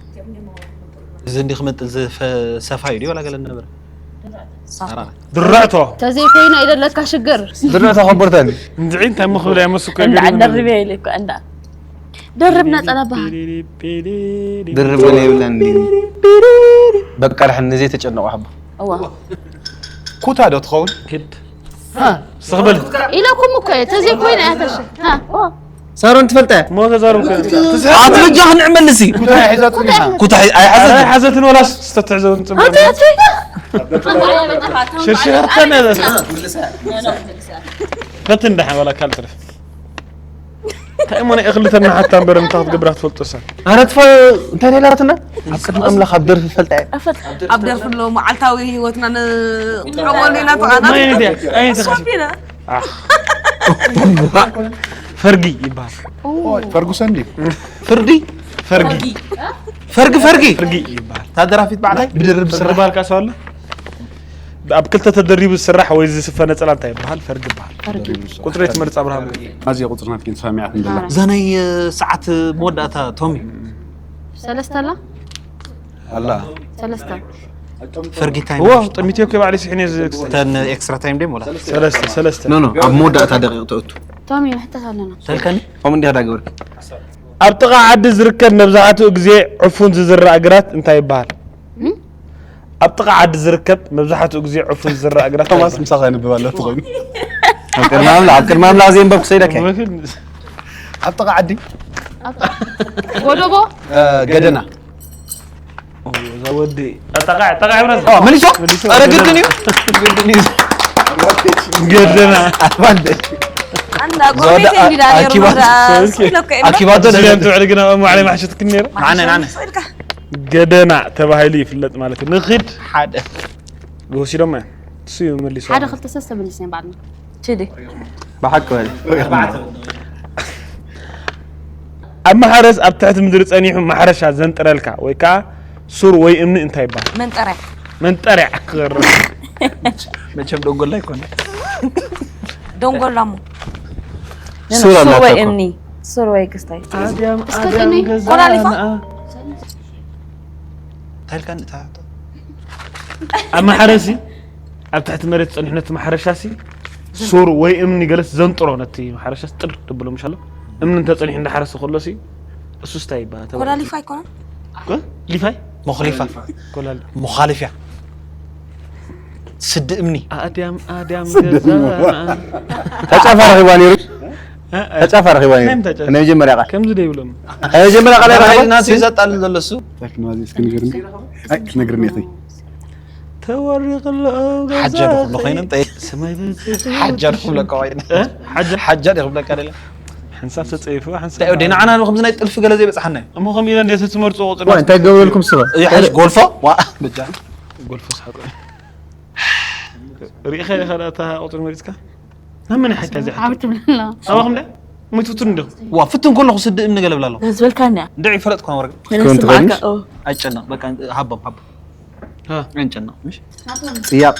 እዚ እንዲ ክመጥ ዝፈ- ሰፋ እዩ ድዩ ወላ ገለ ነበረ ሳፋ ድረዕቶ ተዘይኮይና ይደለካ ሽግር ድረዕቶ ከቦርተን እንድዒ እንታይ ምኽብል ኣይመስኩ እንዳ ደርብ ኢለ እኮ እንዳ ደርብ ነፀላ በሃል ድርብ ገለ የብለን በቃ ድሕን ንዘይ ተጨነቁ ሓቦ እዋ ኩታ ዶ ትኸውን ኪድ ስኽብል ኢለኩም እኮ እየ ተዘይኮይና እያ ተሽ ሳሮን ትፈልጠ ሞ ተዛርብ ኣትበጃ ክንዕመልሲ ኩታ ሒዛ ጽኒሓ ኩታ ኣይሓዘት ሓዘትን ወላስ ዝተትሕዘውን ፅምር ሽርሽርተን ፈትን ደሓን ወላ ካል ትርፍ እንታይ እሞ ናይ እኽሊ ተናሓታ እምበር እንታይ ክትገብራ ክትፈልጦ ሰብ ኣረ ትፈ እንታይ ሌላትና ኣብ ቅድሚ ኣምላኽ ኣብ ደርፊ ፈልጣ እየ ኣብ ደርፊ ኣሎ መዓልታዊ ህይወትና ንጥቀመሉ ኢና ተቓና ማይ ነዲያ ኣይ ተኸሲ ሶፊና ፈርጊ ይባሃል ፈርጉሰን ድዩ ፍርዲ ፈርጊ ፈርጊ ፈርጊ ፈርጊ ይባሃል ታደራፊት ባዕላይ ብድርብ ስራሕ ስርባል ካሳ ኣሎ ኣብ ክልተ ተደሪቡ ዝስራሕ ወይ ዝስፈ ነፀላ እንታይ ይበሃል ፈርጊ ይበሃል ቁፅሪ ትመርፅ ኣብርሃም ኣዝየ ቁፅርናት ግን ተሰሚዓት እንደላ ዘነይ ሰዓት መወዳእታ ቶሚ ሰለስተ ኣላ ኣላ ሰለስተ ፈርጊ ታይም እዎ ጥሚት እኮ ባዕሊ ስሕን እየ ዝክስተ ተን ኤክስትራ ታይም ደሞ ወላ ሰለስተ ሰለስተ ኖ ኖ ኣብ መወዳእታ ደቂቕ ተእቱ ቶሚ ንሕተት ኣለና ተልከኒ ከምኡ እንዲኻ ዳገበርክ ኣብ ጥቓ ዓዲ ዝርከብ መብዛሕትኡ ግዜ ዕፉን ዝዝራእ ግራት እንታይ ይበሃል ኣብ ጥቓ ዓዲ ዝርከብ መብዛሕትኡ ግዜ ዕፉን ዝዝራእ ግራት እንታይ ቶማስ ይበሃል? ምሳኻ የንብብ ኣሎ ትኾይኑ ኣብ ቅድሚ ኣምላኽ ኣብ ቅድሚ ኣምላኽ ዘየንበብኩ ሰይደከ ኣብ ጥቓ ዓዲ ጎደቦ ገደና እዛ ወዲ ጠቃ ጠቃ ይብረዝ መሊሶ ኧረ ግድን እዩ ገደና ኣባንደ ኣላ ጎረቤት እንዲዳ ነሩ ኣኪባት ስብለኮ ኣኪባዶ ዝብያን ትውዕል ግን ኣብ ማዕለይ ማሕሸት ክንነይሩ ዓነ ናነ ገደና ተባሂሉ ይፍለጥ ማለት እዩ ንኽድ ሓደ ወሲዶም እያ እሱ እዩ መሊሱ ሓደ ክልተ ሰለስተ መሊስና ባዕልና ችዲ ብሓቂ በል ኣብ ማሕረስ ኣብ ትሕቲ ምድሪ ጸኒሑ ማሕረሻ ዘንጥረልካ ወይ ከዓ ሱር ወይ እምኒ እንታይ ይበሃል መንጠርያ መንጠርያ ክገርም መቸም ደንጎላ ይኮነ ደንጎላሞ ሱር ሱር ኣላቶ ወይ እኮ። እምኒ ሱር ወይ ክስታይ እስከ ከመይ ቆላሊፋ ታልካ ንታ ኣብ ማሕረሲ ኣብ ትሕቲ መሬት ጸኒሑ ነቲ ማሕረሻሲ ሱር ወይ እምኒ ገለስ ዘንጥሮ ነቲ ማሕረሻስ ጥር ድብሎ ምሻሎ እምኒ እንተጸኒሑ እንዳሓረሰ ከሎሲ እሱስ እንታይ ይበሃል ተባሂሉ? ኮላሊፋ ኣይኮነን እ? ሊፋይ መኹሊፋ። ኮላል መኻሊፍያ። ስዲ እምኒ። ኣድያም ኣድያም ስዲ እምኒ። ገዛና ተጫፋ ረኺባ ነይሩ። እ፣ እ፣ ተጫፋ ረኺባ ነይሩ። ናይ ምንታይ ጫፋ? ናይ መጀመርያ ቃል። ከምዚ ዶ ይብሎም? ናይ መጀመርያ ቃል ናይ ረኺባ። ናቱ ዘጣል ዘሎ እሱ። ታክኖዚ እስኪ ንገርኒ። ኣይ ክትነግርኒ ኢኺ። ኣይ ክትነግርኒ ኢኺ። ተወሪቕሎ ሓጃ ገዛ ድኹም ኮይነ እንታይ ሰማይ በፂሑ ሓጃ ድኹም ለካ ወይ እ? ሓጃ ሓጃ ድኹም ለካ ደለ። ሓንሳብ ተፀይፉ ሓንሳብ እንታይ ወዲ ንዓና ከምዚ ናይ ጥልፊ ገለ ዘይበጽሓና እዩ። እሞ ከም ኢለ እንዴት ትመርፅዎ ቁፅሪ ዋ እንታይ ገበልኩም ስባ። እዩ ሓሽ ጎልፎ ዋ በጃ ጎልፎ ስሓቆ ሪኢኻ ኢኻ እታ ቁፅሪ መሪፅካ ናብ መን ሓታ እዚ ሓታ ዓብድ ትብለላ ኣባኹም ደ ሙትፍቱን እንዶ ዋ ፍትን ከለኹ ስዲ እምኒ ገለ ብላ ኣለኹ። ዝበልካኒ እንደ ይፈለጥኩ ወረግ ከውን ትኸድንሽ? ኣይጨነቕ በቃ ሃቦም ሃቦም እ። ኣይጨነቕ ምሽ ጽያቕ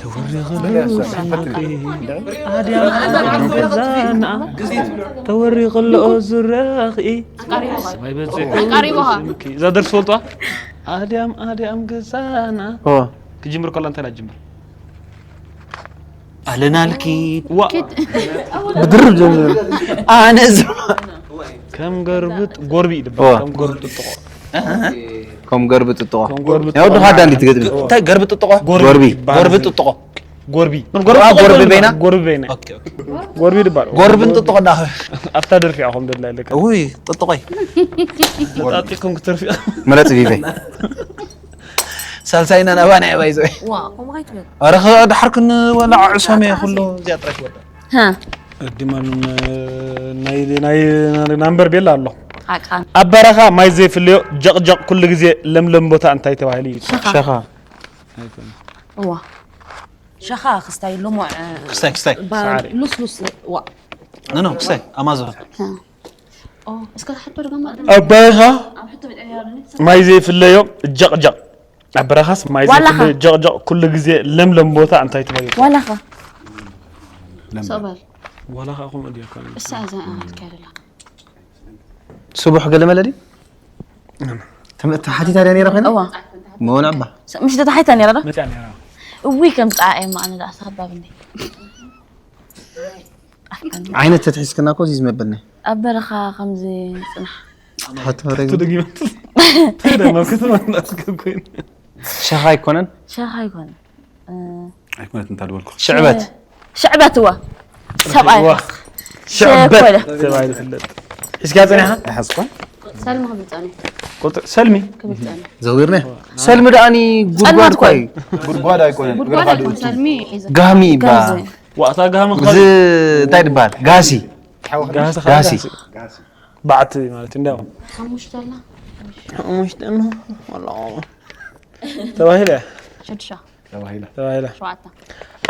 ተወሪቕሎ ገዛና ተወሪቕሎ ዝራኺ ሰማይ በፂሑ ቀሪቡኻ። እዛ ደርሲ ፈልጧ ኣድያም ኣድያም ገዛና ኦ ክጅምር ከላ እንታይ ላጅምር ኣለናልኪ ዋ ብድርብ ጀምር ኣነ ዝ ከም ገርብጥ ጎርቢ ይድባ ዋ። ከም ጎርቢ ጥጥቆ ከም ገርቢ ጥጥቆ ከም ጎርቢ ያው ድኻ ዳ እንዲት ገጥሚ እንታይ ገርቢ ጥጥቆ ጎርቢ። ይባሃል። ጎርቢ ጥጥቆ ጎርቢ ዋ፣ ጎርቢ በይና? ጎርቢ በይና ኦኬ ኦኬ ጎርቢ ይድባል ጎርብን ጥጥቆ እንዳኸ ኣብታ ደርፊ ኢኹም ደላ ይለካ ውይ ጥጥቆይ ጣጢኩም ክትርፊ ምረጽ ቪቨይ ሳልሳይና ናባና እያ ባይዘ ዋ ከምኡ ከይትበል ኣረ ኸ ድሓር ክንወላዕ ዕሶም እየ ኩሉ እዚኣ ጥራይ ክወዳ ሃ ዲማን ናይ ናይ ናምበር ቤላ ኣሎ ሓቃ ኣብ በረኻ ማይ ዘይፍለዮ ጀቕጀቕ ኩሉ ግዜ ለምለም ቦታ እንታይ ተባሂሉ እዩ ሸኻ ሸኻ እዋ ሸኻ ክስታይ ልሙዕ ክስታይ ክስታይ ባ- ሰዓሪ። ሉስሉስ ዋ ኖ ኖ ክስታይ ኣማዞን እስከ ትሓቶ ድገማ ኣብ በረኻ ኣብ ሕቶ ብጥዕያ ማይ ዘይፍለዮ ጀቕጀቕ ኣብ በረኻስ ማይ ዋላኻ። ዘይፍለዮ ጀቕጀቕ ኩሉ ግዜ ለምለም ቦታ እንታይ ተባሂሉ ዋላኻ ሰበል ዋላ ከዓ ከምኡ ድያ ኮነ እሳ እዛ ኣልካ ደላ ስቡሕ ገለ መለዲ ተመ- ተሓቲታ ድያ ነይራ ኮይና እዋ መወንዕባ ምሽ ተታሒታ ነይራ ዶ መፅያ ነይራ እውይ ከም ፃዕኤ ማእነ ዳኣ ሳባብ እንዴ ዓይነት ተትሒዝክና እኮ እዚ ዝመበልና ኣብ በረኻ ከምዚ ፅናሕ ትሓቶ ረግ ትደጊመት ተደማ ከተማ ኮይኑ ሸኻ ኣይኮነን ሸኻ ኣይኮነ ኣይኮነት እንታይ ድበልኩ ሽዕበት ሽዕበት እዋ ሰብኣይ ዋ፣ ሽዕበት ኮለ ተባሂሉ ፍለጥ ሒዝካ ፀኒሓ ኣይሓዝኳ ሰልሚ ክብል ጸኒሑ ቁጥር ሰልሚ ክብል ጸኒሑ ዘውርነ ሰልሚ ደኣኒ ጉድጓድ ጸልማት ኳይ ጉድጓድ ኣይኮነ እግርኻ ጉድጓድ ድእቱ ኣይኮነ ሰልሚ ሒዘ ጋህሚ ይባ ዋእታ ጋህሚ እዚ እንታይ ድባል ጋሲ ጋህሲ ጋሲ ባዕቲ ማለት እንዲያው ሓሙሽተ ኣላ ሙሽጥን ተባሂለ ሽዱሻ ተባሂላ ተባሂለ ሸውዓተ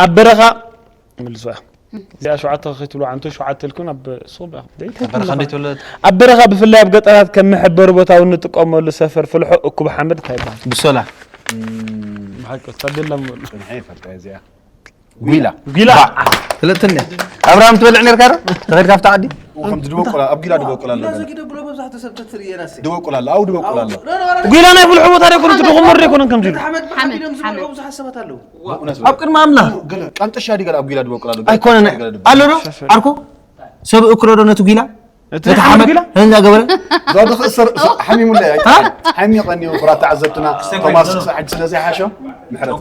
ኣብ በረኻ ምልስዋ እዚኣ ሸውዓተ ከይትብሉ ዓንቶ ሸውዓተ ኢልኩም ኣብ ሱቕ በረኻ እንዴት ተወለደት? ኣብ በረኻ ብፍላይ ኣብ ገጠራት ከም መሐበሪ ቦታ እውን ንጥቀመሉ ሰፈር ፍልሖ እኩብ ሓመድ እንታይ ይበሃል? ብሶላ ብሓቂ ታደላ ምበሉ ጽንሐ ይፈልጣ እዚኣ ጒላ ጒላ ክልተ እንደ ኣብርሃም ትበልዕ ነርካ ዶ ተኸድካ ኣብታ ዓዲ ከምዚ ድበቁላ ኣብ ጊላ ድበቁላ ኣሎ ዳዘጊደ ብሎ መብዛሕትኡ ሰብ ተትርእየና ሲ ድበቁላ ኣሎ ኣው ድበቁላ ኣሎ ጒላ ናይ ፍልሖ ቦታ ዶ ይኮነ ትድኹም ወርዶ ይኮነ ከምዚ ኢሉ ሓመድ ሓሚዶም ዝበልዑ ብዙሓት ሰባት ኣለዉ ኣብ ቅድሚ ኣምላኽ ገለ ቃንጥሻ ዲ ገለ ኣብ ጊላ ድበቁላ ኣሎ ኣይኮነን ኣሎ ዶ ዓርኩ ሰብ እክሎ ዶ ነቲ ጒላ እቲ ነቲ ሓመድ ሓመድ ጒላ ህንዛ ገበረ ዛዶ ክእሰር ሓሚሙለ ሓሚቀኒ ክቡራት ተዓዘብትና ቶማስ ክሳዕ ሕጂ ስለ ዘይሓሾ ምሕረት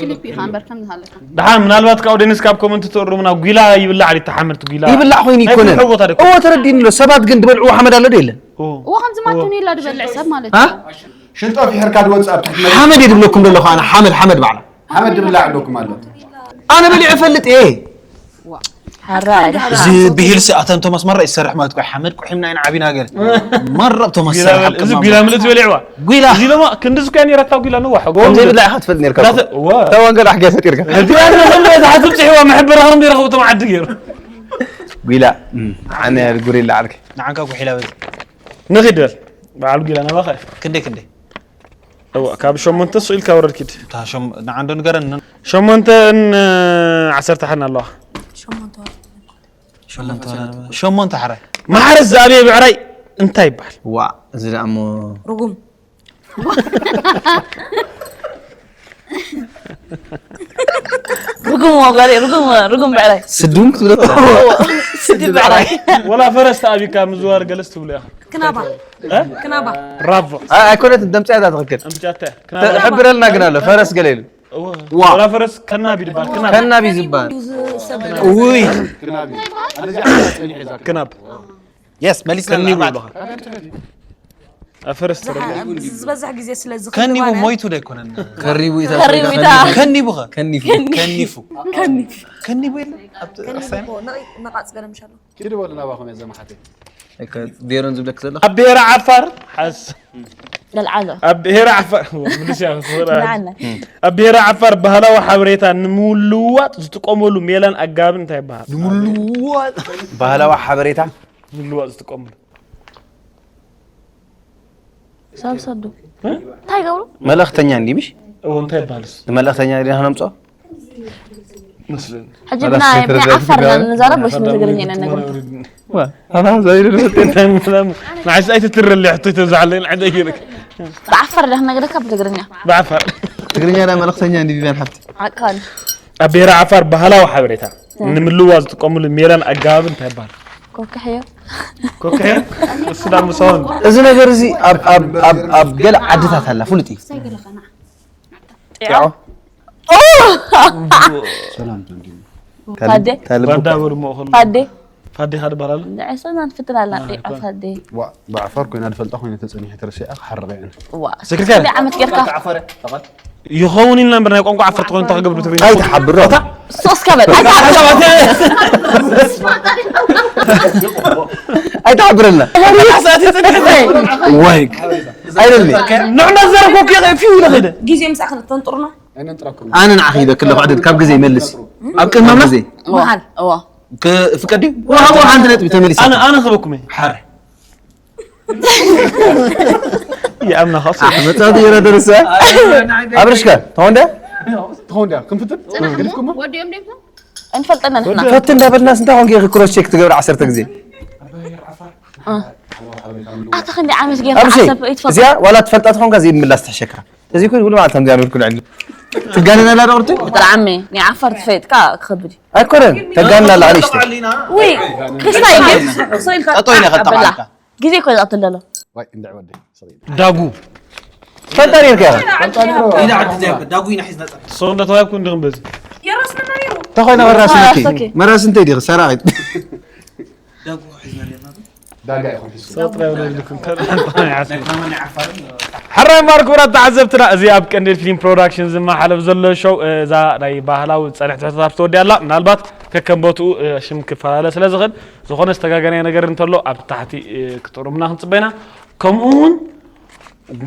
ክሊፕ ኢኻ እምበር ከም ዝሃለካ ደሓን ምናልባት ካብ ደንስ ካብ ኮመንት ትእርሙና ጒላ ይብላዕ ድዩ ተሓመድቲ ጒላ ይብላዕ ኮይኑ ናይ ይኮነን ፍልሖ ቦታ ዶ እዎ ተረዲእኒ ኣሎ ሰባት ግን ድበልዕዎ ሓመድ ኣሎ ዶ የለን እዎ ከምዚ ማቱን ኢላ ድበልዕ ሰብ ማለት አ? እዩ ሽንጦ ፊሕርካ ድወፅእ ኣብ ትሕቲ መሬት ሓመድ እየ ድብለኩም ዘለኹ ኣነ ሓመድ ሓመድ ባዕላ ሓመድ ድብላዕ ኣለኩም ኣሎ ኣነ በሊዐ ፈልጥ እየ ሓራይ እዚ ብሂልሲ ኣተን ቶማስ ማራ ይሰርሕ ማለት እኮ ሓመድ ቁሒምና ኢና ዓቢና ገለ ማራ ብ ቶማስ ጒላ ይሰርሕ በል- እዚ ሓቅና ጒላ ምልእቲ በሊዕዋ ጒላ እዚ ሎማ ክንዲ ዝኮያ ነይራታ ጒላ ንዋሕ ከም ዘይብላዕ ኢኻ ትፈልጥ ነርካ እኮ። እዋ ተወንገል ኣሕጊያ ፈጢርካ ዝሓትብ ፅሒዋ መሕበራ ከም ዘይረኸቡ ቶም ዓዲ ገይሩ ጒላ ኣነ ጉሪላ ዓርኪ ንዓንካ ጉሒላ በዚ ንኺድ በል በዓል ጒላ ናባኸ ክንደይ ክንደይ እዋ ካብ ሸሞንተ ስቕ ኢልካ ወረድ ኪድ እታ ሸም ንዓንዶ ንገረን ሸሞንተ ን ዓሰርተ ሓን ኣለዋ ሸሞንተ ሓራይ ማሕረስ ዝኣብየ ብዕራይ እንታይ ይበሃል ዋ እዚ ደኣ እሞ ርጉም ርጉም ወገሪ ርጉም ርጉም ብዕራይ ስድውን ክትብሎ ስዲ ብዕራይ። ወላ ፈረስ ተኣቢካ ምዝዋር ገለስ ትብሉ ኢኻ። ክናባ እ? ክናባ ብራቮ። ኣይኮነት ደምፅያ እዛ ትኽክል ኣምጫተ ክናባ ትሕብረልና ግን ኣሎ ፈረስ ገለ ኢሉ እወ። ወላ ፈረስ ከናብ ይድባል። ክናብ ከናብ እዩ ዝበሃል ሰብ ውይ ክናብ የስ መሊስና ከኒቡ ኣርባዕተ። ኣለኻ። ኣብ ፈረስ ተረጋ ዝበዝሕ ግዜ ስለዚ ከኒቡ ሞይቱ ዶ ኣይኮነን ከሪቡ እዩ ከሪቡ እዩ። ከኒቡ ኸ ከኒቡ ከኒፉ ከኒፍ ከኒቡ የለ ኣብቲ ኣሳይን ነቓጽ ገለ ምሻሎ ኪዱ በሉ ናባኹም እየ ዘመሓተይ ዴሮን ዝብለክ ዘሎ ኣብ ብሄረ ዓፋር ሓስ ለልዓሎ ኣብ ብሄረ ዓፋር ምልስያ ለዓለ ኣብ ብሄረ ዓፋር ባህላዊ ሓበሬታ ንምልውዋጥ ዝጥቀመሉ ሜላን ኣጋብን እንታይ ይበሃል? ባህላዊ ሓበሬታ ንምልውዋጥ ዝጥቀመሉ ሰብ ሰዱ እንታይ ገብሩ መልእኽተኛ እንዲ ምሽ እዎ እንታይ ይበሃል? እሱ ንመልእኽተኛ ዲና ክነምፅኦ መስለኒ ሕጂ ብና ብናይ ዓፋር ኢና ንዛረብ ወይስ ብትግርኛ ኢና ንነግር ንዓይስ ኣይትትረሊ ሕቶ ተብዝሓለይ ንዓይ ዘይገርክ ብዓፋር ዳ ክነግረካ ብትግርኛ ብዓፋር ትግርኛ ዳ መልእኽተኛ እንዲ ቢብያን ሓብቲ ዓቃል ኣብ ብሄረ ዓፋር ባህላዊ ሓበሬታ ንምልዋ ዝጥቀምሉ ሜላን ኣገባብን እንታይ ይበሃል? ኮክሕዮ ኮክሄ እሱ ዳ ምሳውን እዚ ነገር እዚ ኣብ- ኣብ- ኣብ- ኣብ ገለ ዓድታት ኣላ ፍሉጥ እዩ ጢዖ ሰላም ጆንዲ ፋዴ ባዳ በሉ መእኸሉ ፋዴ ፋዴ ካ ድበሃል ኣሎ ንዕሶና ንፍትን ኣላ ጢዖ ፋዴ ዋ ብዓፋር ኮይና ዝፈልጣ ኮይነ ተፀኒሐ ተረሲዐ ክሓርበ እየ ዋ ክንደይ ዓመት ጌርካ ይኸውን ኢልና እምበር ናይ ቋንቋ ዓፈር ትኾን እንታይ ክገብሩ ትግርኛ ኣይትሓብሮ ሶስት ከበል ኣይታ ኣይትሓብረልና ወይ ኣይደሊ ንዕና ዘረኮ ፊው ኢለ ኸይደ ግዜ ምሳእ ክንተንጥሩና ኣይነንጥረኩም ኣነ ንዓኺ ኢለክ ኣለኹ ዕድል ካብ ግዜ ይመልስ ኣብ ቅድሚ ግዜ መሃል እዋ ክፍቀድ ድዩ ወሃቦ ሓንቲ ነጥቢ ተመሊስ ኣነ ኣነ ክበኩም እየ ሓር ይኣምና ኻሱ መጻወቲ ገይረ ደርሰ ኣብርሽካ ተኾንደ ትኸውን ድያ ክንፍትን ገዲፍኩሞ እንፈልጠና ንሕና ፈት እንዳበልናስ እንታይ ኮንክ ክሮስ ቼክ ትገብር ዓሰርተ ግዜ ኣታ ክንዲ ዓመት ጌርካ ኣብርሽ ዓሰብ ይትፈልጥ እዚኣ ዋላ ትፈልጣ ትኾንካ ዘይምላስ ትሕሸካ እዚ ኩሉ ብልባዕ ከም ዝያምር ኩሉ ዕድል ትጋነና ኣላ ዶ ቅርቱ ጥራዓመ ናይ ዓፋር ትፈይጥካ ክኸብድ እዩ ኣይኮነን ተጋንና ኣላ ኣሪሽቲ ወይ ክስታይ ጠጠው ኢለ ከጠቓልካ ግዜ እኮ ይዛት ኣለሎ ዋይ እንድዕ ወደይ ሰበይ ዳጉ ትፈልጣ ነርካ ኢኻ ኢዳ ዓዲ ዘያበ ዳጉ ኢና ሒዝና ጸ ሰው እንደተዋይኩ እንዲኹም በዚ የራስና ነይሩ ተኾይነ መራስ መራስ ነኪ ኦኬ። መራስ እንታይ ዲኺ ሰራቒት ዳጉ ሒዝና ኔርና ሰው ጥራይ ወለድኩም ናይ ኩናማ ናይ ዓፋርን ሕራይ ማር ክቡራት ተዓዘብትና እዚ ኣብ ቀንዴል ፊልም ፕሮዳክሽን ዝመሓለፍ ዘሎ ሾው እዛ ናይ ባህላዊ ጸንሕቲ ሕቶታት ተወዲኣ ኣላ ምናልባት ከከም ቦትኡ ሽም ክፈላለ ስለ ዝኽእል ዝኾነ ዝተጋገናዮ ነገር እንተሎ ኣብ ታሕቲ ክትጥሩምና ክንጽበይና ከምኡ እውን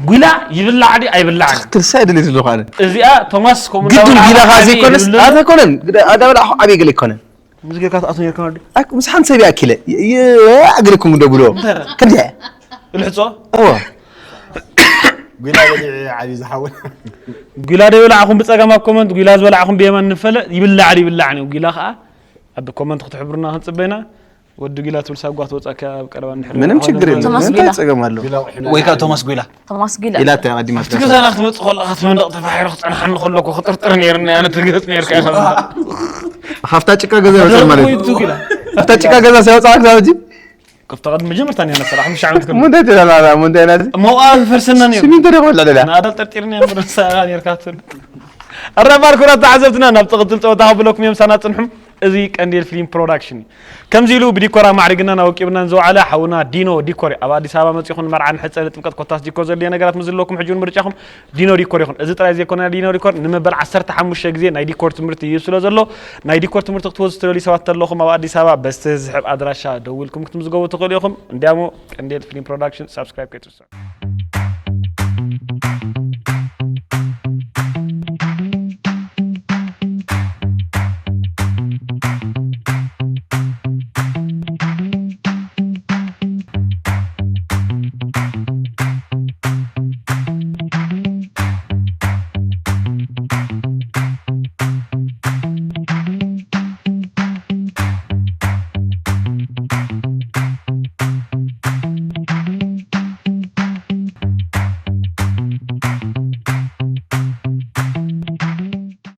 ጉላ ይብላዕ ድዩ ኣይብላዕን ትልሳ ይደሊ ዘለኹ ኣነ እዚኣ ቶማስ ከምኡ ግድን እንዳበላ ጊላ ኻ ዓብዪ ዘይኮነስ ይብልና። ኣተኮነን ኣዳበላ ዓብዪ ገለ ይኮነን ምስ ጌርካ ትኣትዎ ኔርካ ወዲ ኣክ- ምስ ሓንቲ ሰብ ይኣኪለ የ- ኣግልኩም ደብሎ ክንዲ ልሕጾ እወ ጉላ በሊዕ ዓብዪ ዝሓወል ጉላ ደይበላዕኹም ብጸጋም ኣብ ኮመንት ጉላ ዝበላዕኹም ብየማን ንፈለጥ ይብላዕ ድዩ ይብላዕ ነው ጉላ ከዓ ኣብ ኮመንት ክትሕብሩና ክንጽበይና ወዲ ጉላ ትብል ሳጓ ትወጻካ ኣብ ቀረባ እንድሕር ምንም ችግር የለም ቶማስ እንታይ ቢላ። ጸገም ኣሎ ጉላ ውሕና ወይ ከዓ ቶማስ ጉላ ቶማስ ጊላ ኢላ እታ ቀዲማ እቲ ገዛና ክትመጽእ ከለኻ እቲ መንደቕ ተፋሒሩ ክጸንሓኒ ከለኩ ክጥርጥር ነይርኒ ኣነ ትግህጽ ነይርካ ኢኻ ካብታ ጭቃ ገዛ ይወፅእ ማለት እዩ ቱ ጊላ ኣብታ ጭቃ ገዛ ሳይወፅኣ ክሳብ ሕጂ ከፍታ ቅድሚ መጀመርታ ነይርና ሰራሕ ሓሙሽተ ዓመት ከም ሙንታይ ትላላ ሙንታይ ናዚ መውኣ ዝፈርሰና ነይሩ ሲሚንቶ ዶ ክበልዕ ደላ ንኣዳል ጠርጢርኒ እምበር ንሳ ኢኻ ነይርካ ትብል ኣራባር ኩራት ተዓዘብትና ናብ ትቕጽል ፀወታ ክብለኩም እዮም ሳና ፅንሑም እዚ ቀንዴል ፊልም ፕሮዳክሽን እዩ ከምዚ ኢሉ ብዲኮር ኣማዕሪግናን ኣወቂብናን ዝወዓለ ሓውና ዲኖ ዲኮር እዩ ኣብ ኣዲስ ኣበባ መፂኹም ንመርዓ ንሕፀ ንጥምቀት ኮታስ ዲኮር ዘድልየ ነገራት ምስ ዝህልወኩም ሕጂ እውን ምርጫኹም ዲኖ ዲኮር ይኹን እዚ ጥራይ ዘይኮነ ዲኖ ዲኮር ንመበል ዓሰርተ ሓሙሽተ ግዜ ናይ ዲኮር ትምህርቲ ይህብ ስለ ዘሎ ናይ ዲኮር ትምህርቲ ክትወስዱ ትደልዩ ሰባት ተለኹም ኣብ ኣዲስ ኣበባ በስቲ ዝሕብ ኣድራሻ ደዊልኩም ክትምዝገቡ ትኽእሉ ኢኹም እንዲያሞ ቀንዴል ፊልም ፕሮዳክሽን ሳብስክራይብ ከይትርሱ